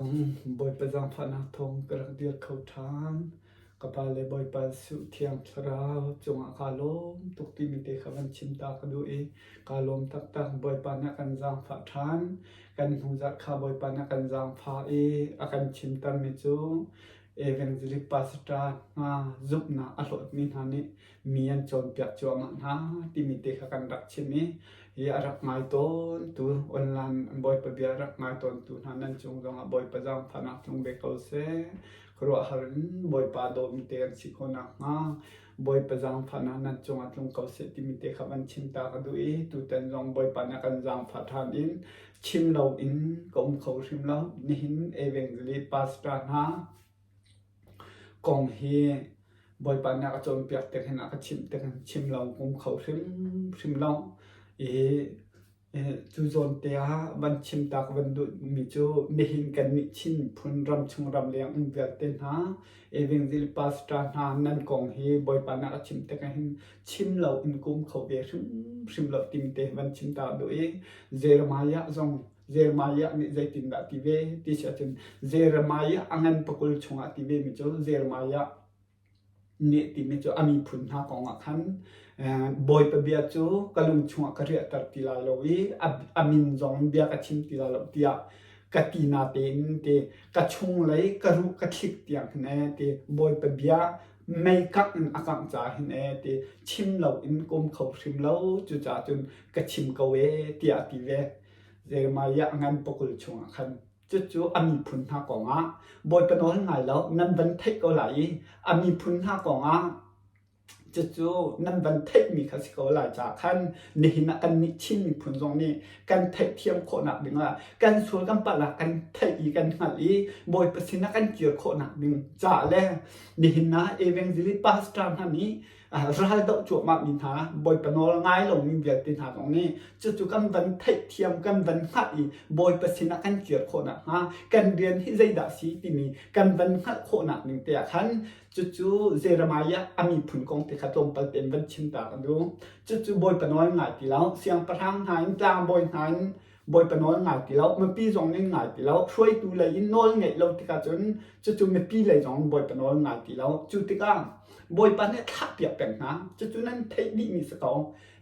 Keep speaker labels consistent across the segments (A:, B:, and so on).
A: Bawipa zaangfahnak thawng ka rak dir kho ṭhan. Ka pa le Bawipa Jesuh Thiang Thlarau cungah kaa lawm tuk timi te kha van chim ta ka duh i kaa lawm taktak. Bawipa nih a kan zaangfah ṭhan. Kan hnuzarh kha Bawipa nih a kan zaangfah i a kan chimtermi cu Evangelic Pastor hna zumhnak a hlawtmi hna nih mi an cawnpiak cuahmah hna timi te kha kan rak chim i hi a rak ngai tawntu online Bawipa bia a rak ngai tawntu hna nan cung zongah Bawipa zaangfahnak tlung ve ko seh. Khuaruahhar in Bawipa dawtmi te kan si khawh nakhnga Bawipa zaangfahnak nan cungah tlung ko seh timi te kha van chim ta ka duh i tutan zong Bawipa nih a kan zaangfah ṭhan in chim loin ka um kho hrim lo. Nihin Evangelist Pastor hna kong hi Bawipa nih a ka cawnpiak tik hin a ka chimh tik hin chim lo um kho hrimhrim lo i cu zawn te ah van chim ta ka van duhmi cu nihin kannih Chin miphun ramchung ramleng um vialte hna Evangel pastor hna nan kong hi Bawipa nih a ka chimh tik ah hin chim lo in ka um kho ve hrimhrim lo timi te van chim ta duh i Jeremiah zong Jeremiah nih zeitindah ti ve ti si ahcun Jeremiah a ngan pakul chungah ti ve mi cu Jeremiah nih timi cu a miphun hna kong ah khan Bawipa bia cu ka lung chungah ka riahter ti lai lo i a min zong bia ka chim ti lai lo tiah ka ti na tein ti ka chunglei ka ruh ka thlik tiang hin ee ti Bawipa bia mei kangh in a kangh caah hin ee ti chim lo in ka um kho hrim lo cucaah cun ka chim ko ee tiah a ti ve. Jeremiah a ngan pakul chungah khan cucu a miphun hna kongah Bawipa nawl ngai lo nan van theih ko lai i a miphun hna kongah cucu nan van theihmi kha si ko lai caah khan nihin ah kannih Chin miphun zong nih kan theihthiam khawhnak dingah kan sual kan palh ah kan theih i kan hngalh i Bawipa sinah kan kir khawhnak ding caah le nihin ah evangelist pastor hna nih ral doh cuahmah mi hna Bawipa nawl ngai lomi vialte hna zong nih cucu kan van theihthiam kan van hngalh i Bawipa sinah kan kir khawh nakhnga kan rian hi zeidah si timi kan van hngalh khawhnak ning te ah khan cucu Jeremiah a miphun kong te kha tlawmpal tein van chim ta kan duh cucu Bawipa nawl ngai ti lo siangpahrang hna in tlangbawi hna in Bawipa nawl ngai ti lo mipi zong nih ngai ti lo hruaitu lei in nawl ngeih lo tikah cun cucu mipi lei zong Bawipa nawl ngai ti lo cu tikah Bawipa nih thlahpiak peng hna cucu nan theih dihmi si ko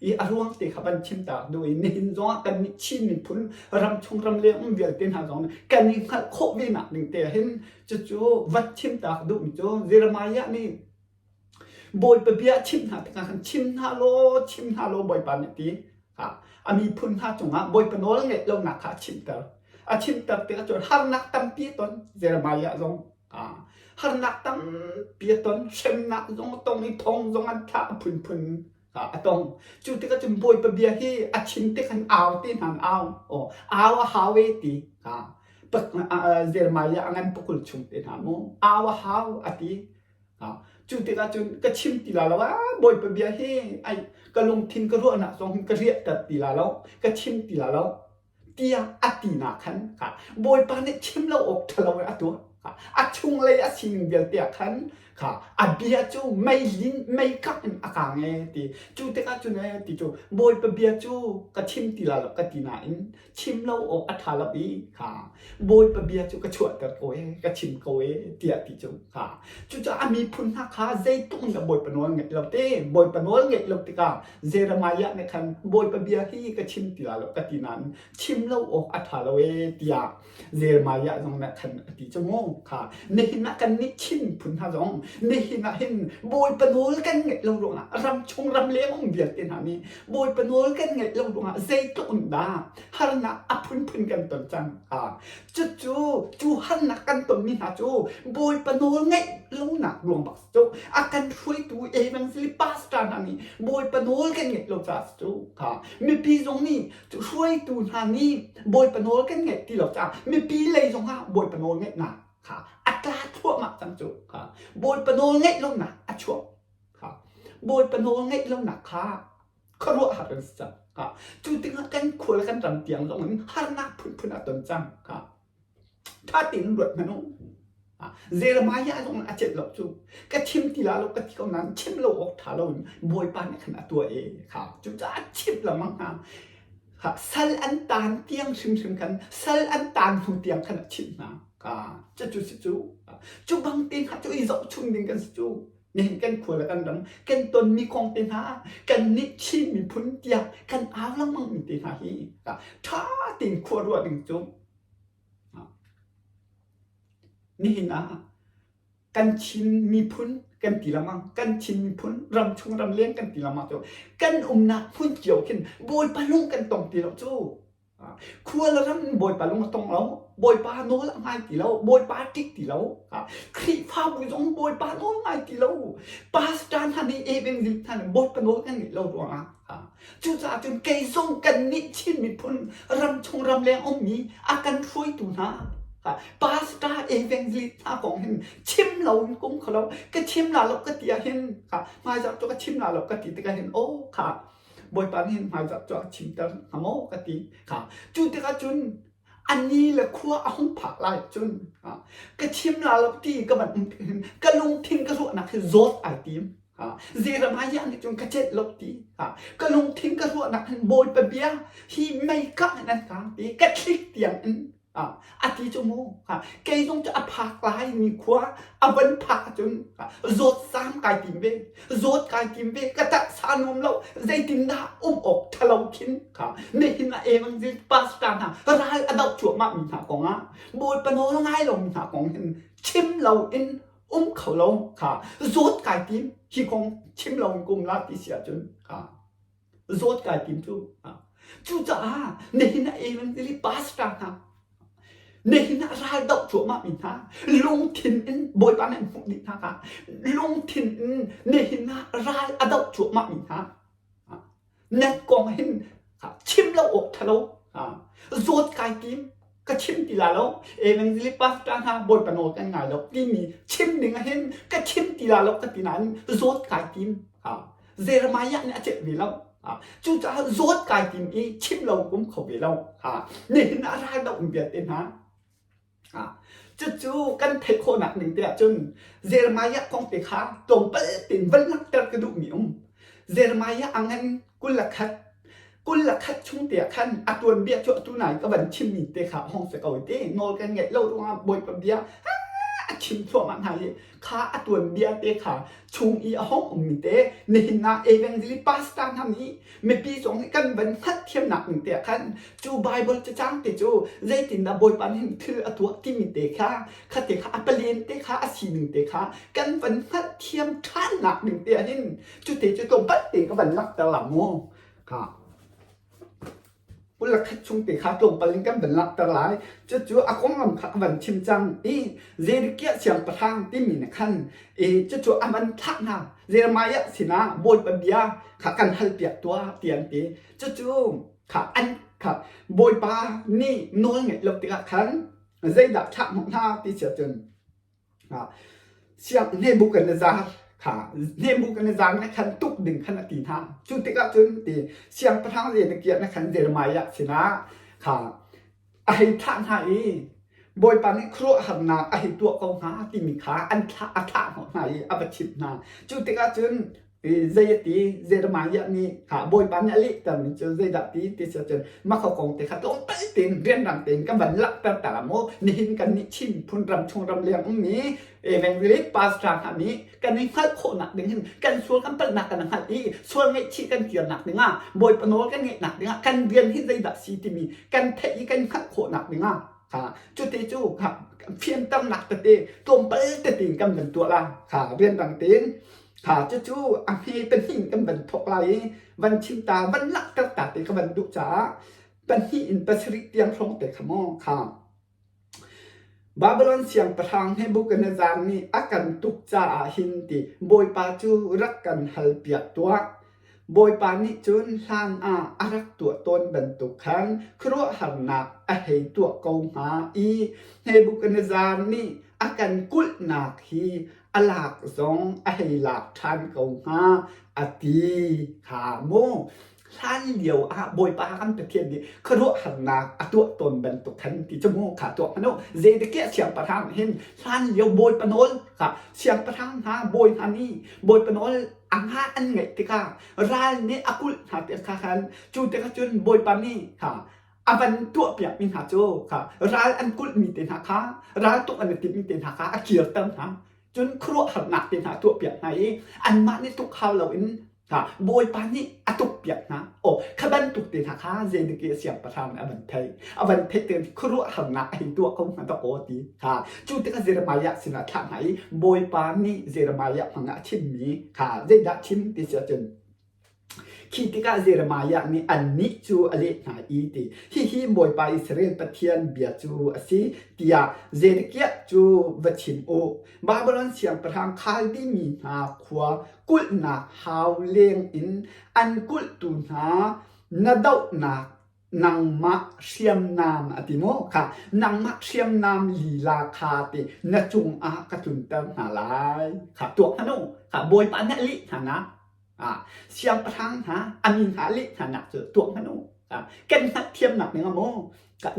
A: i a ruang te kha van chim ta duh i nihin zongah kan nih Chin miphun ramchung ramleng um vialte hna zong kan i hngalh khawh ve nak ding te hin cucu van chim ta duhmi cu Jeremiah nih Bawipa bia chim hna tikah khan chim hna law chim hna law Bawipa nih ti a miphun hna cungah Bawipa nawl ngeih lonak kha a chimter a chimter tikah cun harnak tampi a ton Jeremiah zong harnak tampi a ton hremnak zong a tong i thong zong an thlah a phunphun a tong cu tikah cun Bawipa bia hi a chim tik han au te hna au au a hau e ti Jeremiah a ngan pakul chung te hna mu au a hau a ti Cu tikah cun ka chim ti la lo ah Bawipa bia hi ai ka lungthin ka ruahnak zong hin ka riahter ti la lo ka chim ti la lo tiah a tinak khan Bawipa nih chim lo awk ṭhalo in a tuah a chunglei a sining vialte ah khan kha a bia cu mei lin mei kangh in a kang e ti cu tikah cun e ti cu Bawipa bia cu ka chim ti la lo ka ti nain chim lo awk a ṭha lo i kha Bawipa bia cu ka chuahter ko e ka chim ko e tiah ti cu kha cucaah a miphun hna kha zeitluk in dah Bawipa nawl ngaih lo te Bawipa nawl ngaih lo tikah Jeremiah nih khan Bawipa bia hi ka chim ti lai lo ka ti nain chim lo awk a ṭha lo e tiah Jeremiah zong nih khan a ti cu mu kha nihin ah kannih Chin miphun hna zong nihin ah hin Bawipa nawl kan ngaih lo ruangah ram chung ram leng um vialte hna nih Bawipa nawl kan ngaih lo ruangah zeitluk in dah harnak a phunphun kan ton cang. Cucu cu harnak kan tonmi hna cu Bawipa nawl ngaih lonak ruang bak cu a kan hruaitu evangelist pastor hna nih Bawipa nawl kan ngaih lo caah cu kha mipi zong nih hruaitu hna nih Bawipa nawl kan ngaih ti lo caah mipi lei zongah Bawipa nawl ngaihnak kha a tla thluahmah cang cu kha Bawipa nawl ngaih lonak a chuak kha Bawipa nawl ngaih lonak kha khuaruahhar an si cang kha cu tikah kan khua le kan ram tiang zong in harnak phunphun a ton cang kha ṭha tein ruat hmanh u Jeremiah zong a celh lo cu ka chim ti la lo ka ti ko nain chim lo awk ṭha lo in Bawipa nih khan a tuah e kha cucaah chimh lengmang hna sal an taan tiang hrimhrim khan sal an taan hnu tiang khan a chimh hna. Cucu si cu. Cu bang te hna cu i zohchun ding kan si cu. Nihin kan khua le kan ram kan tonmi kong te hna kan nih Chin miphun tiah kan au lengmang mi te hna hi ṭha tein khua ruah ding cu nihin ah kan Chin miphun kan ti lengmang kan Chin miphun ram chung ram leng kan ti lengmang cu kan umnak hmun cio khin Bawipa lung kan tong ti lo cu. Khua le ram in Bawipa lung a tong lo. Bawipa nawl a ngai ti lo. Bawipa ṭih ti lo. Khrihfabu zong Bawipa nawl ngai ti lo. Pastor hna nih evangelist hna nih Bawipa nawl kan ngeih lo ruangah cucaah cun kei zong kannih Chin miphun ramchung ramleng ummi a kan hruaitu hna pastor evangelist hna kong hin chim lo in kum kho lo ka chim la lo ka ti ah hin hmaizarh cu ka chim la lo ka ti tikah hin aw kha Bawipa nih hin hmaizarh cu a chimter hnga maw ka ti kha. Cu tikah cun a ni le khua a hung phak lai cun ka chim la lo ti ka van um tik hin ka lungthin ka ruahnak hi zawt ai tim. Jeremiah nih cun ka celh lo ti. Ka lungthin ka ruahnak hin Bawipa bia hi mei kangh in an kang ti ka thlik tiang in A ti cu mu kei zong cu a phak lai mi khua a van phak ahcun zawt sam kai tim ve zawt kai tim ve ka taksa nuam lo zeitindah um awk ṭhalo khin kha nihin ah evangelist pastor hna ral a doh cuahmah mi hna kong ah Bawipa nawl ngai lo mi hna kong hin chim lo in um kho lo kha zawt kai tim hi kong chim lo in kum la ti si ahcun kha zawt kai tim cu. Cucaah nihin ah evangelist pastor hna nihin ah ral doh cuahmah mi hna lungthin in Bawipa nih an hmuh dih hna kha lungthin in nihin ah ral a doh cuahmah mi hna net kong hin chim lo awk ṭhalo zawt kai tim ka chim ti la lo evangelist pastor hna Bawipa nawl kan ngai lo timi chim ding ah hin ka chim ti la lo ka ti nain zawt kai tim Jeremiah nih a celh ve lo. Cucaah zawt kai tim i chim lo um kho ve lo. Nihin ah ral doh vialte hna. Cucu kan theih khawhnak ning te ahcun Jeremiah kong te kha tlawmpal tein van langhter ka duhmi um. Jeremiah a ngan 21 21 chung te ah khan a tuanbia cu atu nai ka van chimmi te kha hong si ko te nawl kan ngeih lo ruangah Bawipa bia a chim thluahmah hna i kha a tuanbia te kha chung i a hong ummi te nihin ah evangelist pastor hna nih mipi zong nih kan van hngalhthiamnak ning te ah khan cu Bible cacang te cu zeitindah Bawipa nih hin thil a tuah timi te kha kha te kha a palen te kha a sining te kha kan van hngalhthiam ṭhannak ning te ah hin cu te cu tlawmpal te ka van langhter la mu kha 21 chung te kha tlawmpal in kan van langhter lai. Cucu a konglam kha ka van chim cang i Zedekiah siangpahrang timi nih khan i cucu a van thlah hna. Jeremiah sinah Bawipa bia kha kan halpiak tuah ti an ti. Cucu kha an kha Bawipa nih nawl ngeih lo tikah khan zeidah thlah hnawh hna ti si ahcun Siang Nebuchadnezzar kha Nebuchadnezzar nih khan tuk ding khan a ti hna. Cu tikah cun ti siangpahrang Zedekiah nih khan Jeremiah sinah kha a hei thlah hna i Bawipa nih khuaruahharnak a hei tuah ko hnga timi kha an thlah a thlah hnawh hna i a va chimh hna. Cu tikah cun zei a ti Jeremiah nih kha Bawipa nih a lehtermi cu zeidah ti ti si ahcun makho kong te kha tlawmpal tein rianrang tein kan van langhter ta la maw nihin kan nih Chin phun ram chung ram leng ummi evangelist pastor hna nih kan i hngalh khawhnak ding hin kan sual kan palhnak kan hngalh i sual ngaihchih kan kirnak dingah Bawipa nawl kan ngeihnak dingah kan rian hi zeidah si timi kan theih i kan hngalh khawhnak dingah kha cute cu kha fianternak tete tlawmpal tete in kan van tuah la kha rianrang tein Kha cucu a hme pahnih kan van thawk lai i van chim ta van langhter ta te ka van duh caah pahnih in pasarih tiang hrawng te kha maw kha Babylon siangpahrang Nebuchadnezzar nih a kan tuk caah hin ti Bawipa cu rak kan hal piak tuah. Bawipa nih cun hlan ah a rak tuah tawn bantuk khan khuaruahharnak a hei tuah ko hnga i Nebuchadnezzar nih a kan kulhnak hi a lak zong a hei lak ṭhan ko hnga a ti kha mu. Hlan lio ah Bawipa kan Pathian nih khuaruahharnak a tuah tawn bantuk khan ti cu mu kha tuah hmanh u. Zedekiah siangpahrang hin hlan lio Bawipa nawl kha siangpahrang hna bawi hna nih Bawipa nawl a nga an ngeih tikah ral nih a kulh hna tikah khan cu tikah cun Bawipa nih kha. A van tuahpiakmi hna cu kha ral an kulhmi te hna kha ral tuk an i timhmi te hna kha a kirter hna. Cun khuaruahharnak te hna a tuahpiak hna i anmah nih tuk hau loin kha Bawipa nih a tukpiak hna. Aw kha bantuk te hna kha Zedekiah siangpahrang nih a van theih. A van theih tikah khuaruahharnak a hei tuah ko hnga dawkaw ti kha cu tikah Jeremiah sinah a thlah hna i Bawipa nih Jeremiah hmang ah a chimmi kha zeidah chim ti si ahcun Khi tikah Jeremiah nih annih cu a leh hna i ti, Hihi Bawipa Israel Pathian bia cu a si, tiah Zedekiah cu va chim u. Babilon siangpahrang Khaldi mi hna khua kulhnak hau lengin an kulhtu hna na dohnak nangmah hriamnam a ti maw kha nangmah hriamnam lila kha ti na cungah ka tlunter hna lai kha tuak hmanh u kha Bawipa nih a leh hna nak siangpahrang hna a mi hna leh hna nak cu tuak hmanh u kan hngalhthiamnak ning a maw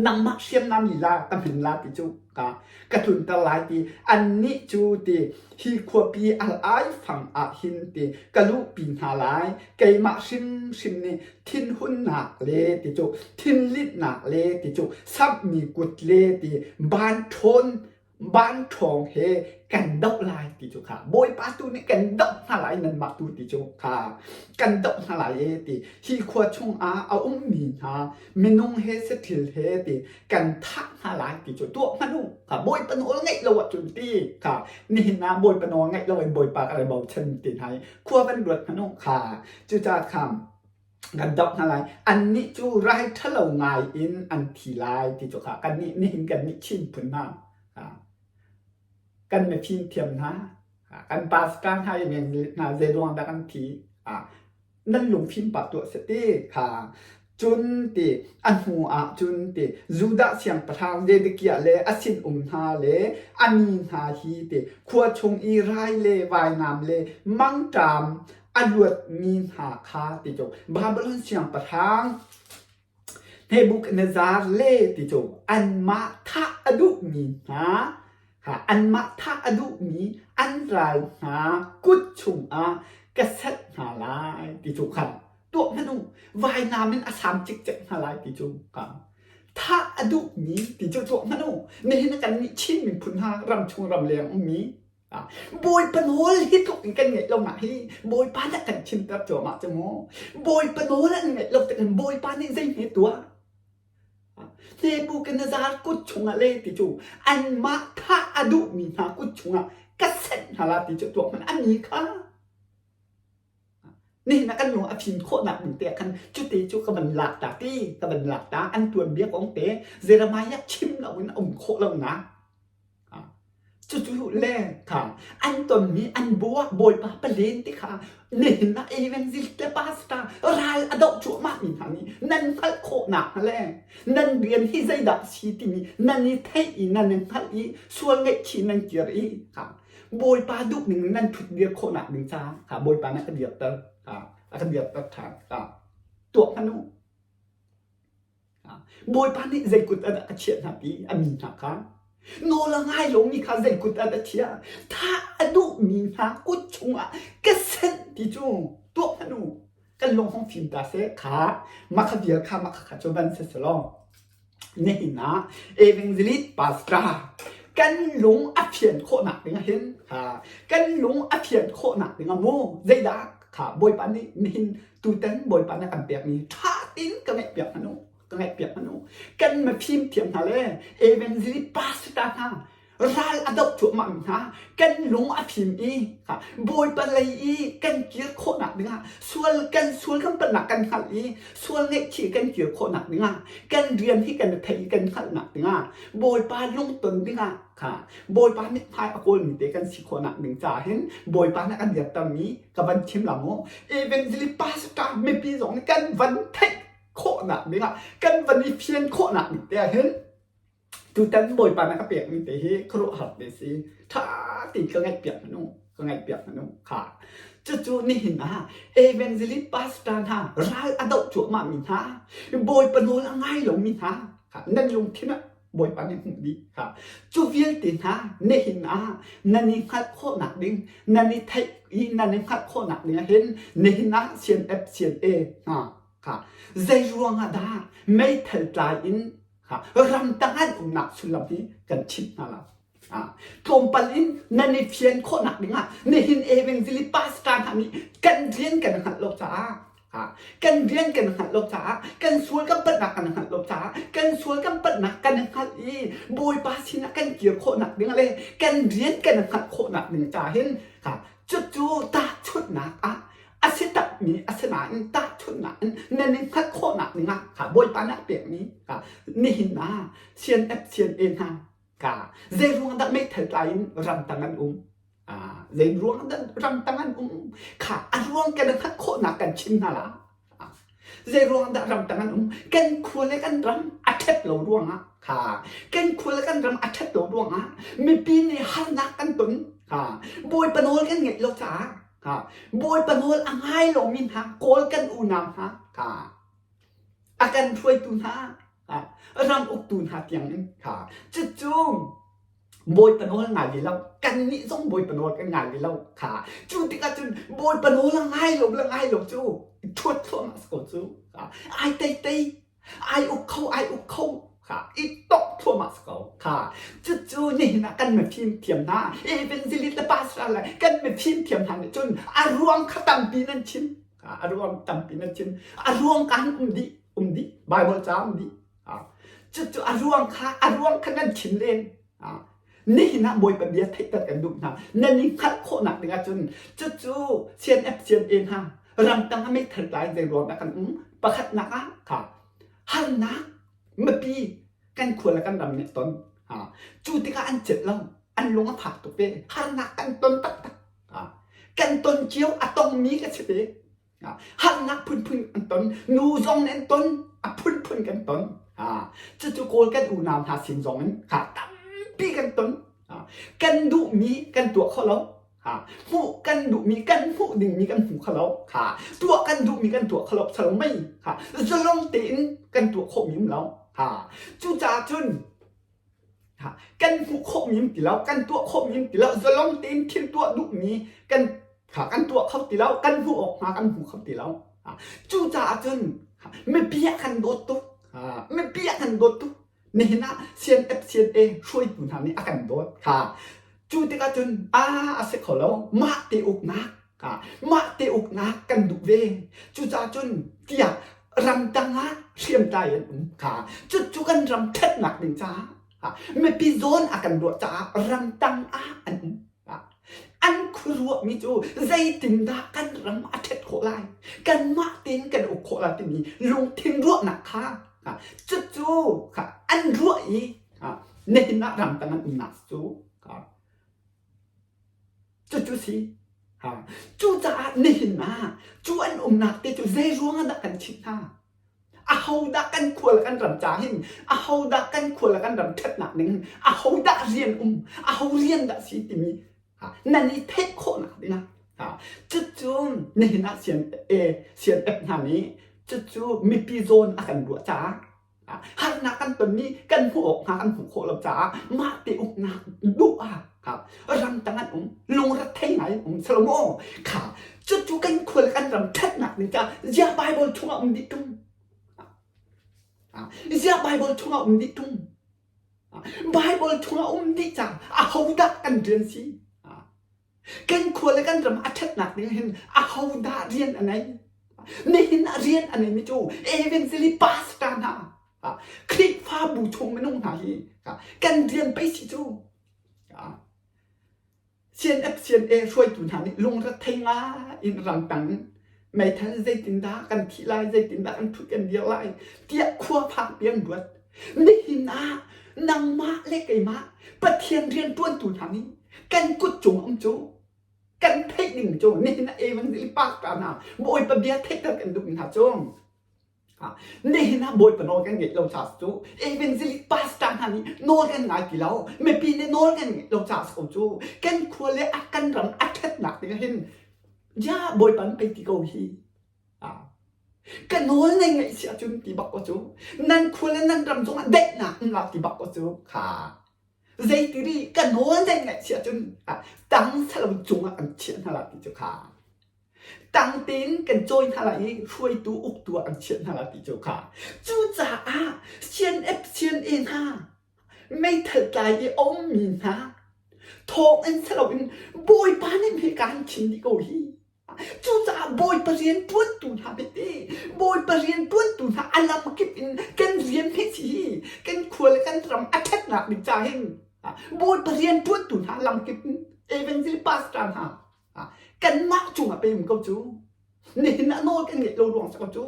A: nangmah hriamnam lila ka hmin la ti cu ka ka tlunter lai ti annih cu ti hi khuapi al ai fang ah hin ti ka luhpi hna lai keimah hrimhrim nih thinhunnak le ti cu thinlinhnak le ti cu samhmi kut le ti ban ṭhawn ban ṭhawng he kan doh lai ti cu kha Bawipa tu nih kan doh hna lai nanmah tu ti cu kha kan doh hna lai e ti hi khua chungah a ummi hna minung he sathil he ti kan thah hna lai ti cu tuah hmanh u kha Bawipa nawl ngeih lo ahcun ti kha nihin ah Bawipa nawl ngeih lo in Bawipa kan i bochan ti hna i khua van ruat hmanh u kha cucaah kha kan doh hna lai annih cu rai ṭhalo ngai in an thi lai ti cu kha kannih nihin kannih Chin phun hna kan mifim thiam hna kan pastor hna i hna zeiruang dah kan thi nan lungfim pah tuah seh ti kha cun ti a hnu ah cun ti Judah siangpahrang Zedekiah le a sinum hna le a mi hna hi ti khua chung i rai le vainam le mangṭam a luatmi hna kha ti cu Babylon siangpahrang Nebuchadnezzar le ti cu anmah thah a duhmi hna kha anmah thah a duhmi an ral hna kut chungah ka sanh hna lai ti cu kha tuah hmanh u vainam in a sam cikcek hna lai ti cu kha thah a duhmi ti cu tuah hmanh u nihin kan nih Chin miphun hna ramchung ramleng ummi Bawipa nawl hi tluk in kan ngeih lonak hi Bawipa nih kan chimter cuahmah cu mu. Bawipa nawl an ngeih lo tik in Bawipa nih zei hme tuah? Nebuchadnezzar kut chungah le ti cu anmah thah a duhmi hna kut chungah ka senh hna la ti cu tuak hmanh a mi kha. Nihin ah kan lung a fim khawhnak ding te ah khan cute cu ka van lak ta ti ka van lak ta an tuanbia kong te Jeremiah chim lo in a um khawh lonak. Cucu le kha an tonmi an buak bawipa palen ti kha nihin ah evangelist le pastor ral a doh cuahmah mi hna nih nan hngalh khawhnak hnga le nan rian hi zeidah si timi nan i theih i nan i hngalh i sual ngaihchih nan kir i kha bawipa duh ning nan thut dir khawhnak ding caah kha bawipa nih a ka dirter kha a ka dirter ṭhan kha tuak hmanh u. Bawipa nih zei kut ah dah a chiah hna ti a mi hna kha nawl a ngai lomi kha zei kut ah dah chiah thah a duhmi hna kut chungah ka senh ti cu tuah hmanh u kan lung hong fim ta seh kha mah kha vial kha mah kha cu van si selaw nihin ah evangelist pastor kan lung a fian khawhnak ding ah hin kha kan lung a fian khawhnak ding ah mu zeidah kha Bawipa nih nihin tutan Bawipa nih a kan pekmi ṭha tein ka ngaihpiak hmanh u ka ngaihpiak hmanh u kan mifim thiam hna le evangelist pastor hna ral a doh cuahmah mi hna kan lung a fim i Bawipa lei i kan kir khawhnak dingah sual kan sual kan palhnak kan hngalh i sual ngaihchih kan kir khawhnak dingah kan rian hi kan theih i kan hngalhnak dingah Bawipa lungton dingah kha Bawipa mithmai a kawlmi te kan si khawhnak ding caah hin Bawipa nih a kan dirtermi ka van chim la mu evangelist pastor mipi zong nih kan van theih khawhnak ding ah kan van i fian khawhnak ding te ah hin tutan Bawipa nih ka pekmi te hi khuaruahhar te si ṭha tein ka ngaih piak hmanh u ka ngaih piak hmanh u kha cucu nihin ah evangelist pastor hna ral a doh cuahmah mi hna Bawipa nawl a ngai lomi hna kha nan lungthin ah Bawipa nih hmuh dih kha cu vialte hna nihin ah nan i hngalh khawhnak ding nan i theih i nan i hngalh khawhnak ding ah hin nihin ah CNF CNA hna. Kha zei ruangah dah meithal tlai in kha ramtang an umnak sullam hi kan chimh hna lo. Tlawmpal in nan i fian khawhnak dingah nihin evangelist pastor hna nih kan rian kan hngalh lo caah kan rian kan hngalh lo caah kan sual kan palhnak kan hngalh lo caah kan sual kan palhnak kan hngalh i Bawipa sinah kan kir khawhnak ding le kan rian kan hngalh khawhnak ding ca hin cucu tahchunhnak ah a si takmi a si nain tahchunhnak in nan i hngalh khawhnak dingah kha Bawipa nih a pekmi kha nihin ah CNF CNA hna ka zei ruang dah meithal tlai in ramtang an um zei ruang dah ramtang an um kha a ruang kan hngalh khawhnak kan chim hna la zei ruang dah ramtang an um kan khua le kan ram a ṭhat lo ruangah kha kan khua le kan ram a ṭhat lo ruangah mipi nih harnak kan ton kha bawipa nawl kan ngeih lo caah kha bawipa nawl a ngai lomi hna kawl kan unau hna kha a kan hruaitu hna ram uktu hna tiangin kha cucu Bawipa nawl ngai ve lo kannih zong Bawipa nawl kan ngai ve lo kha cu tikah cun Bawipa nawl a ngai lo le ngai lo cu ṭhuat thluahmah si ko cu ai tei tei ai uk kho ai uk kho kha i tok thluahmah si ko kha cucu nihin ah kan mifim thiam hna evangelist le pastor le kan mifim thiam hna nih cun a ruang kha tampi nan chim a ruang tampi nan chim a ruang kan um dih um dih Bible ca um dih cucu a ruang kha a ruang kha nan chim len nihin ah Bawipa bia theihter kan duh hna nan i hngalh khawhnak ding ahcun cucu CNF CNA hna ramtang ah meithal tlai zei ruang dah kan um pakhatnak ah kha harnak mipi kan khua le kan ram nih ton cu tikah an celh lo an lung a fak tuk ve harnak kan ton taktak kan ton cio a tongmi ka si ve Harnak phunphun an ton. Nu zong nih an ton. A phunphun kan ton. Cucu Kawl kan unau hna sin zong in tampi kan ton. Kan duhmi kan tuah kho lo. Hmuh kan duhmi kan hmuh dingmi kan hmu kho lo. Tuah kan duhmi kan tuah kho lo. Salo mei. Zalong tein kan tuah khawhmi um lo. Cucaah cun kan hmuh khawhmi um ti lo kan tuah khawhmi um ti lo zalong tein thil tuah duhmi kan kha kan tuah kho ti lo kan hmuh awk hnga kan hmu kho ti lo cucaah cun mipi ah kan dawt tuk mipi ah kan dawt tuk nihin ah CNF CNA hruaitu hna nih a kan dawt kha cu tikah cun a a si kho lo mah te uknak mah te uknak kan duh ve cucaah cun tiah ramtang ah hriamtlai an um kha cucu kan ram ṭhatnak ding caah mipi zawn a kan ruah caah ramtang ah an um an khuaruahmi cu zeitindah kan ram a ṭhat khawh lai kanmah tein kan uk khawh lai timi lungthin ruahnak kha cucu kha an ruah i nihin ah ramtang an umnak cu Cucu si. Cucaah nihin ah cu an umnak te cu zei ruang ah dah kan chimh hna? Ahodah kan khua le kan ram ca hin, ahodah kan khua le kan ram ṭhatnak ning hin, ahodah rian um, aho rian dah si timi nan i theih khawhnak dingah cucu nihin ah CNA, CNF hna nih cucu mipi zawn a kan ruah caah Harnak kan tonmi kan hmuh awk hnga kan hmuh khawh lo caah mah te uknak duh ah ramtang an um lungrethei ngai an um salomo kha cucu kan khua le kan ram ṭhatnak ding caah zia Bible chungah um dih ṭung zia Bible chungah um dih ṭung Bible chungah um dih caah ahodah kan rian si Kan khua le kan ram a ṭhatnak ding hin ahodah rian a ngei? Nihin ah rian a ngeimi cu evangelist pastor hna, Khrihfabu chung minung hna hi kan rian pei si cu. CNF CNA hruaitu hna nih lungrethei ngai in ramtang in meithal zeitindah kan thih lai, zeitindah kan ṭhut kan dir lai tiah khua fakpi an ruat. Nihin ah nangmah le keimah Pathian rianṭuantu hna nih kan kut cung um cu kan theih ding cu nihin ah evangelist pastor hna Bawipa bia theihter kan duhmi hna cu nihin ah Bawipa nawl kan ngeih lo caah cu evangelist pastor hna nih nawl kan ngai ti lo mipi nih nawl kan ngeih lo caah ko cu kan khua le a kan ram a ṭhatnak ding hin ya Bawipa an pei ti ko hi ka nawl nei ngaih si ahcun ti bak ko cu nan khua le nan ram zongah daihnak in lak ti bak ko cu kha zeitiri ka nawl nan ngaih si ahcun tang salo cungah an chiah hna la ti cu kha. Tang tein kan cawi hna lai i hruaitu uktu ah kan chiah hna lai ti cu kha. Cucaah CNF CNA hna meithal tlai i a ummi hna thawng in si loin Bawipa nih hme kaan chim dih ko hi. Cucaah Bawipa rian ṭuantu hna biate, Bawipa rian ṭuantu hna a lamkip in kan rian hi si hi kan khua le kan ram a ṭhatnak ding ca hin Bawipa rian ṭuantu hna lamkip in evangel pastor hna kanmah cungah pe um ko cu. Nihin ah nawl kan ngeih lo ruang si ko cu.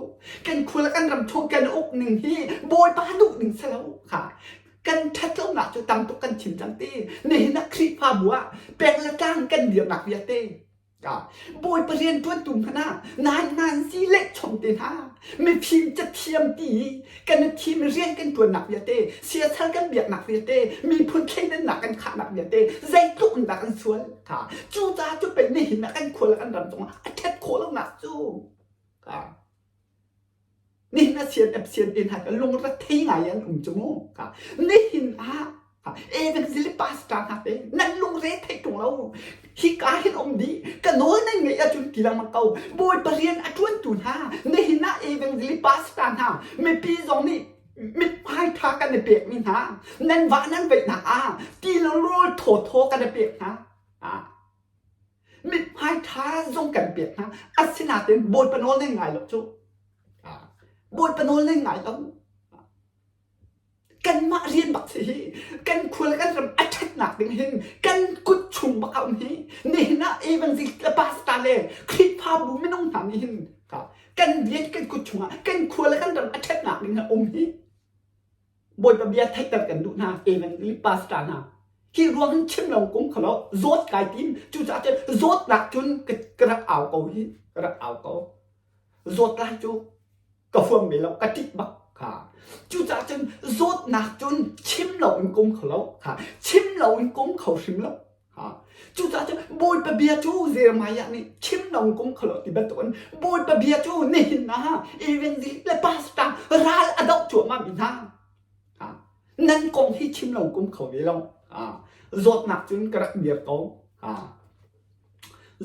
A: Kan khua le kan ram chung kan uk ning hi Bawipa duh ning si lo kha. Kan ṭhat lonak cu tam tuk kan chim cang ti. Nihin ah Khrihfabu ah peng le tlang kan dirnak vialte Bawipa rianṭuantu hmanh ah naingngan si lehchom te hna mifim cathiam ti i kan i thim i rian kan ṭuannak vialte siasal kan biaknak vialte miphun thleidannak kan khahnak vialte zeitluk in dah kan sual kha cucaah cu pei nihin ah kan khua le kan ram cungah a ṭhat khawh lonak cu Nihin ah sian sian te hna ka lung rethei ngai an um cu mu. Nihin ah evangelist pastor hna te nan lungre theih ṭung lo. Hika hin um dih ka nawl nan ngeih ahcun ti lengmang ko. Bawipa rian a ṭuantu hna nihin ah evangelist pastor hna mipi zong nih mithmai ṭha kan i pekmi hna nan vah nan veihnak ah ti le rawl thawthaw kan i pek hna. Mithmai ṭha zong kan pek hna. Asinain Bawipa nawl nan ngai lo cu. Bawipa nawl nan ngai lo. Kanmah rian bak si hi kan khua le kan ram a ṭhatnak ding hin kan kut chung bak a um hi. Nihin ah evangelist le pastor le Khrihfabu minung hna nih hin kan rian kan kut chungah kan khua le kan ram a ṭhatnak ding a um hi. Bawipa bia theihter kan duh hna evangelist pastor hna hi ruang hin chim lo kum khalo zawt kai tim cucaah cun zawtnak cun ka rak au ko hi ka rak au ko zawt lai cu ka huam ve lo ka ṭih bak kha cucaah cun zawtnak cun chim lo in kum khalo kha chim lo in kum kho hrim lo Cucaah cun Bawipa bia cu Jeremiah nih chim lo kum khalo ti bantukin Bawipa bia cu nihin ah evangelist le pastor ral a doh cuahmah mi hna nan kong hi chim lo kum kho ve lo. Zawtnak cun ka rak dir ko.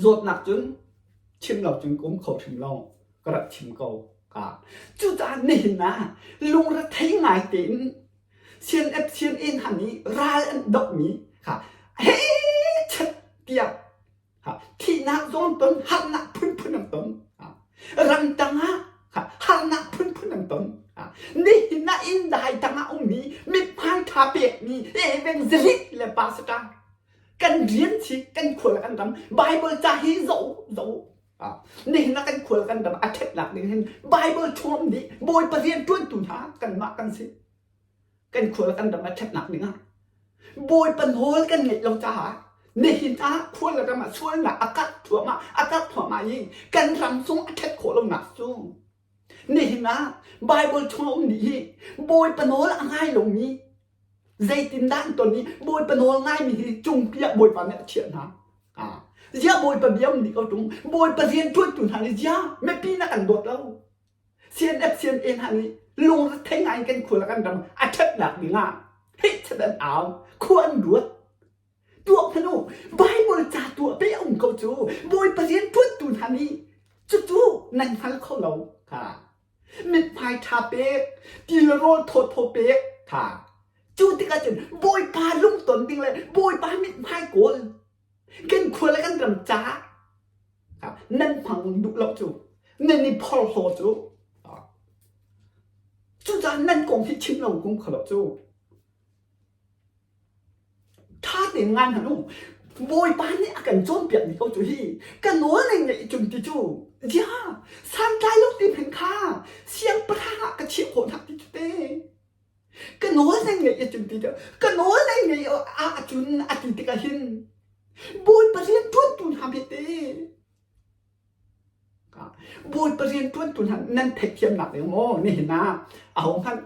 A: Zawtnak cun chim lo cun kum kho hrim lo. Ka rak chim ko. Cucaah nihin ah lungrethei ngai tein CNF CNA hna nih ral an dohmi kha hei tiah thihnak zong ton harnak phunphun an ton ramtang ah harnak phunphun an ton nihin ah inn dai tang ah ummi mithmai ṭha pekmi evangelist le pastor kan rian si kan khual kan ram Bible ca hi zoh zoh nihin ah kan khual kan ram a ṭhatnak ding hin Bible chung nih Bawipa rian ṭuantu hna kanmah kan si kan khual kan ram a ṭhatnak ding ah Bawipa nawl kan ngeih lo caah nihin ah khual le ram ah sualnak a karh thluahmah a karh thluahmah i kan ram chung a ṭhat khawh lonak cu nihin ah Bible chung a um dih hi Bawipa nawl a ngai lomi zeitindah an ton i Bawipa nawl ngaimi hi cungpi ah Bawipa nih a chiah hna. Ah, ziah Bawipa bia um dih ko ṭung Bawipa rian ṭuantu hna nih ziah mipi na kan dawt lo CNF CNA hna nih lungrethei ngai in kan khua le kan ram a ṭhatnak ding ah hei chat an au khua an ruat tuah hmanh u Bible ca tuah pe a um ko cu Bawipa rian ṭuantu hna nih cucu nan hngal kho lo kha mithmai ṭha pek ti le rawl thawthaw pek kha cu tikah cun Bawipa lungton ding le Bawipa mithmai kawl kan khua le kan ram caah nan hmang duh lo cu nan i phorhlaw cu cucaah nan kong hi chim lo kum kho lo cu ṭha tein ngai hmanh u Bawipa nih a kan cawnpiak mi ko cu hi ka nawl nei ngeih cun ti cu zia santlai lo ti hmanh kha siangpahrang ah ka chiah khawh hna ti cu te Ka nawl nan ngeih ahcun ti ka nawl nan ngeih ahcun a ti tikah hin Bawipa rian ṭuantu hna bete Bawipa rian ṭuantu hna nan theihthiamnak ding maw nihin ah ahohmanh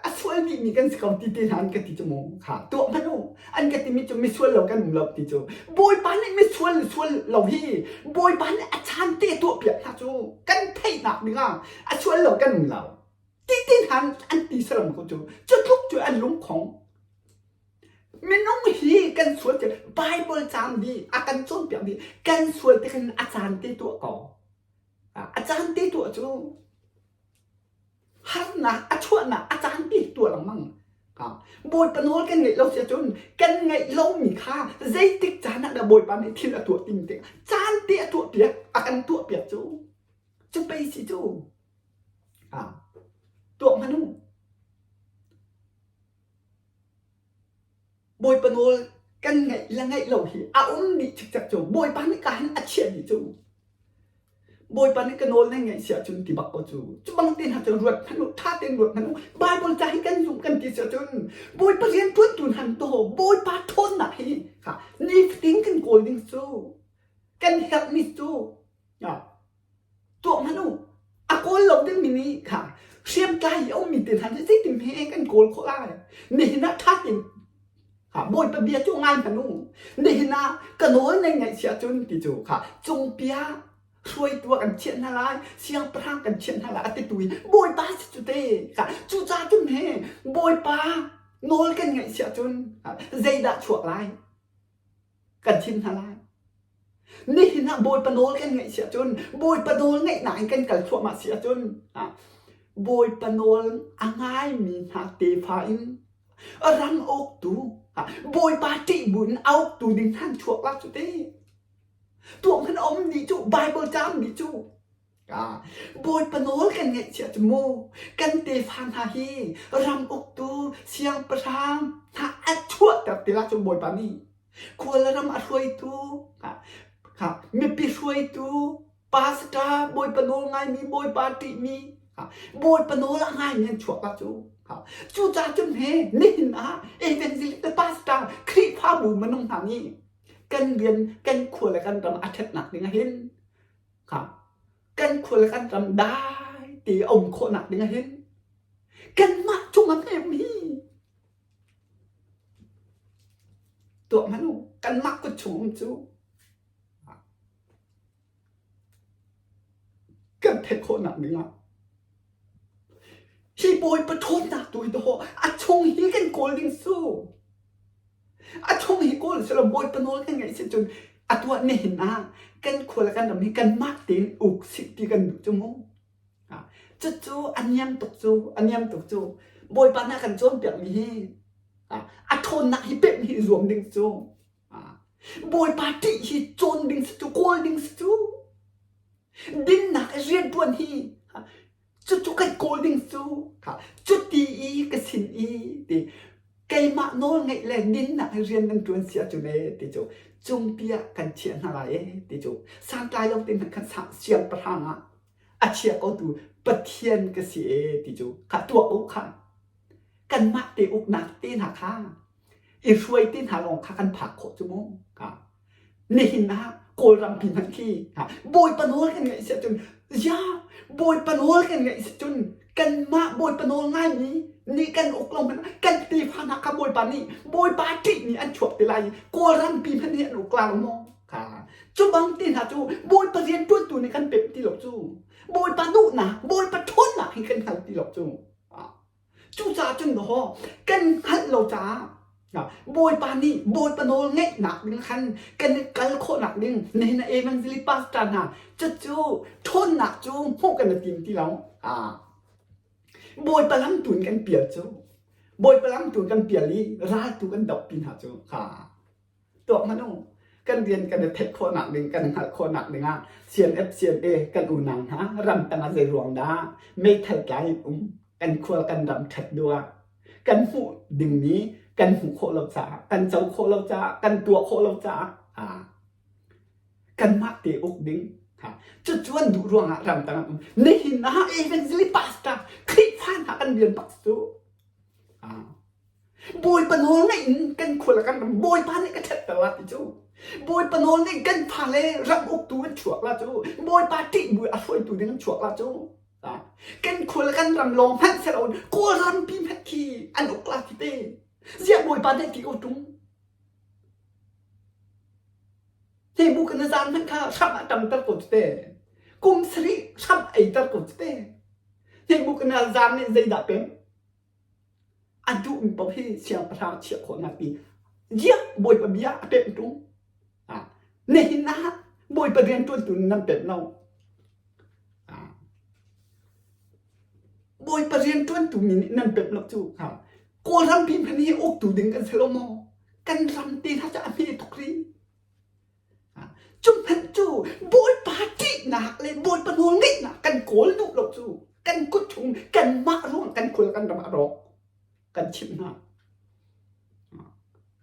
A: a sual dihmi kan si ko ti te hna an ka ti cu mu kha tuah hmanh u an ka timi cu misual lo kan um lo ti cu Bawipa nih misual sual lo hi Bawipa nih a caan te tuah piak hna cu kan theihnak ding ah a sual lo kan um lo Ti ti hna an ti saram ko cu. Cu tluk cu an lungkhong. Minung hi kan sual ti Bible caam dih a kan cawnpiak dih kan sual ti khan a caan te tuah ko. A caan te tuah cu harnak a chuahnak a caan te tuah lengmang. Bawipa nawl kan ngeih lo si ahcun kan ngeih lomi kha zeitik caan ah dah Bawipa nih thil a tuah timi te caan te a tuah piak a kan tuah piak cu cu pei si cu tuah hmanh u. Bawipa nawl kan ngeih le ngeih lo hi a um dih cikcek cu Bawipa nih ka hin a chiah dih cu. Bawipa nih ka nawl nan ngeih si ahcun ti bak ko cu. Cu bang te hna cu ruat hmanh u, ṭha tein ruat hmanh u. Bible ca hi kan zumh kan ti si ahcun Bawipa rian ṭuantu hna to Bawipa ṭhawnnak hi kha nifatin kan kawl ding cu kan herhmi cu tuah hmanh u. A kawl lo dingmi nih kha hriamtlai i a ummi te hna nih zeitin hme kan kawl khawh lai? Nihin ah ṭha tein Bawipa bia cu ngai hmanh u. Nihin ah ka nawl nan ngaih si ahcun ti cu kha cungpia hruaitu ah kan chiah hna lai, siangpahrang kan chiah hna lai a titu i Bawipa si cu te. Kha cucaah cun he Bawipa nawl kan ngaih si ahcun zeidah chuak lai? Kan thim hna lai. Nihin ah Bawipa nawl kan ngaih si ahcun Bawipa nawl ngaihnak in kan kal thluahmah si ahcun Bawipa nawl a ngaimi hna tefa in ram uktu Bawipa ṭih bu in a uktu ding hna an chuak la cu te. Tuah hmanh a um dih cu Bible caam dih cu. Bawipa nawl kan ngaih cia cu mu kan tefa hna hi ram uktu siangpahrang hna a chuahter ti la cu Bawipa nih khual ram a hruaitu mipi hruaitu pastor Bawipa nawl ngaimi Bawipa ṭihmi Bawipa nawl a ngaimi an chuak la cu cucaah cun he nihin ah evangelist le pastor Khrihfabu minung hna nih kan rian kan khua le kan ram a ṭhatnak ding ah hin kan khua le kan ram dai te a um khawhnak ding ah hin kanmah cungah hme hi tuah hmanh u kanmah kut chung um cu kan theih khawhnak ding ah hi bawipa ṭhawnnak tu hi dawh a chung hi kan kawl ding su A chung hi kawl si lo Bawipa nawl kan ngeih si cun a tuah nihin ah kan khua le kan ram hi kanmah tein uk sih ti kan duh cu mu. Cucu a niam tuk cu a niam tuk cu Bawipa nih a kan cawnpiakmi hi a ṭhawnnak hi pemh hi i zuam ding cu Bawipa ṭih hi cawn ding si cu kawl ding si cu dinnak i rianṭuan hi cucu kan kawl ding cu cuti i ka sin i ti keimah nawl ngeih le dinnak i rian nan ṭuan si ahcun ee ti cu cungpi ah kan chiah hna lai ee ti cu santlai lo te hmanh khan siangpahrang ah a chia kotu Pathian ka si ee ti cu kha tuah u kha kanmah te uknak te hna kha i hruai te hna lawng kha kan phak khawh cu mu nihin ah Kawlram pi hmanh khi Bawipa nawl kan ngaih si ahcun ya Bawipa nawl kan ngaih si cun kanmah Bawipa nawl ngaimi nih kan uk lo hmanh kan tefa hna kha Bawipa nih Bawipa ṭih nih an chuak te lai i Kawlram pi hmanh hi an uk la lo maw kha cu bang te hna cu Bawipa rian ṭuantu nih kan pemh ti lo cu Bawipa duhnak Bawipa ṭhawnnak hi kan hngal ti lo cu Cucaah cun maw kan hngalh lo caah Bawipa nih Bawipa nawl ngeihnak ding khan kan i kal khawhnak ding nihin ah evangelist pastor hna cucu ṭhawnnak cu hmuh kan i tim ti lo. Bawipa lam tu in kan pial cu Bawipa lam tu in kan pial i ral tu kan doh pi hna cu tuak hmanh u kan rian kan i theih khawhnak ding kan hngalh khawhnak ding ah CNF CNA kan unau hna ramtang ah zei ruang dah meithal tlai in um kan khual kan ram ṭhat duh ah kan hmuh dingmi kan hmuh khawh lo caah kan co khawh lo caah kan tuah khawh lo caah kanmah te uk ding cucu an duh ruangah ramtang an um nihin ah evangelist pastor Khrihfa hna kan rian bak cu Bawipa nawl ngaih in kan khua le kan ram Bawipa nih ka ṭhatter la ti cu. Bawipa nawl ngaih kan fale ram uktu an chuak la cu. Bawipa ṭih bu a hruaitu ding an chuak la cu. Kan khua le kan ram lawng hmanh si loin Kawlrampi hmanh khi an uk la ti te. Ziah Bawipa nih ti ko ṭung. Hi bu kan zan hmanh kha hram a ṭamter ko cu te. Kum sarih hram eiter ko cu te. Hi bu kan zan nih zeidah peng? A duhmi paoh hi siangpahrang chiah khawhnak ti Ziah Bawipa bia a pemh ṭung? Nihin ah Bawipa rianṭuantu nan pemh lo. Bawipa rianṭuantu mi nih nan pemh lo cu Kawlram pi hmanh hi uktu ding kan si lo maw? Kan ram te hna cu a hme tuk rih. Cu hmanh cu Bawipa ṭihnak le Bawipa nawlngeihnak kan kawl duh lo cu kan kut chung kanmah ruang kan khul kan ram a rawk kan chimh hna.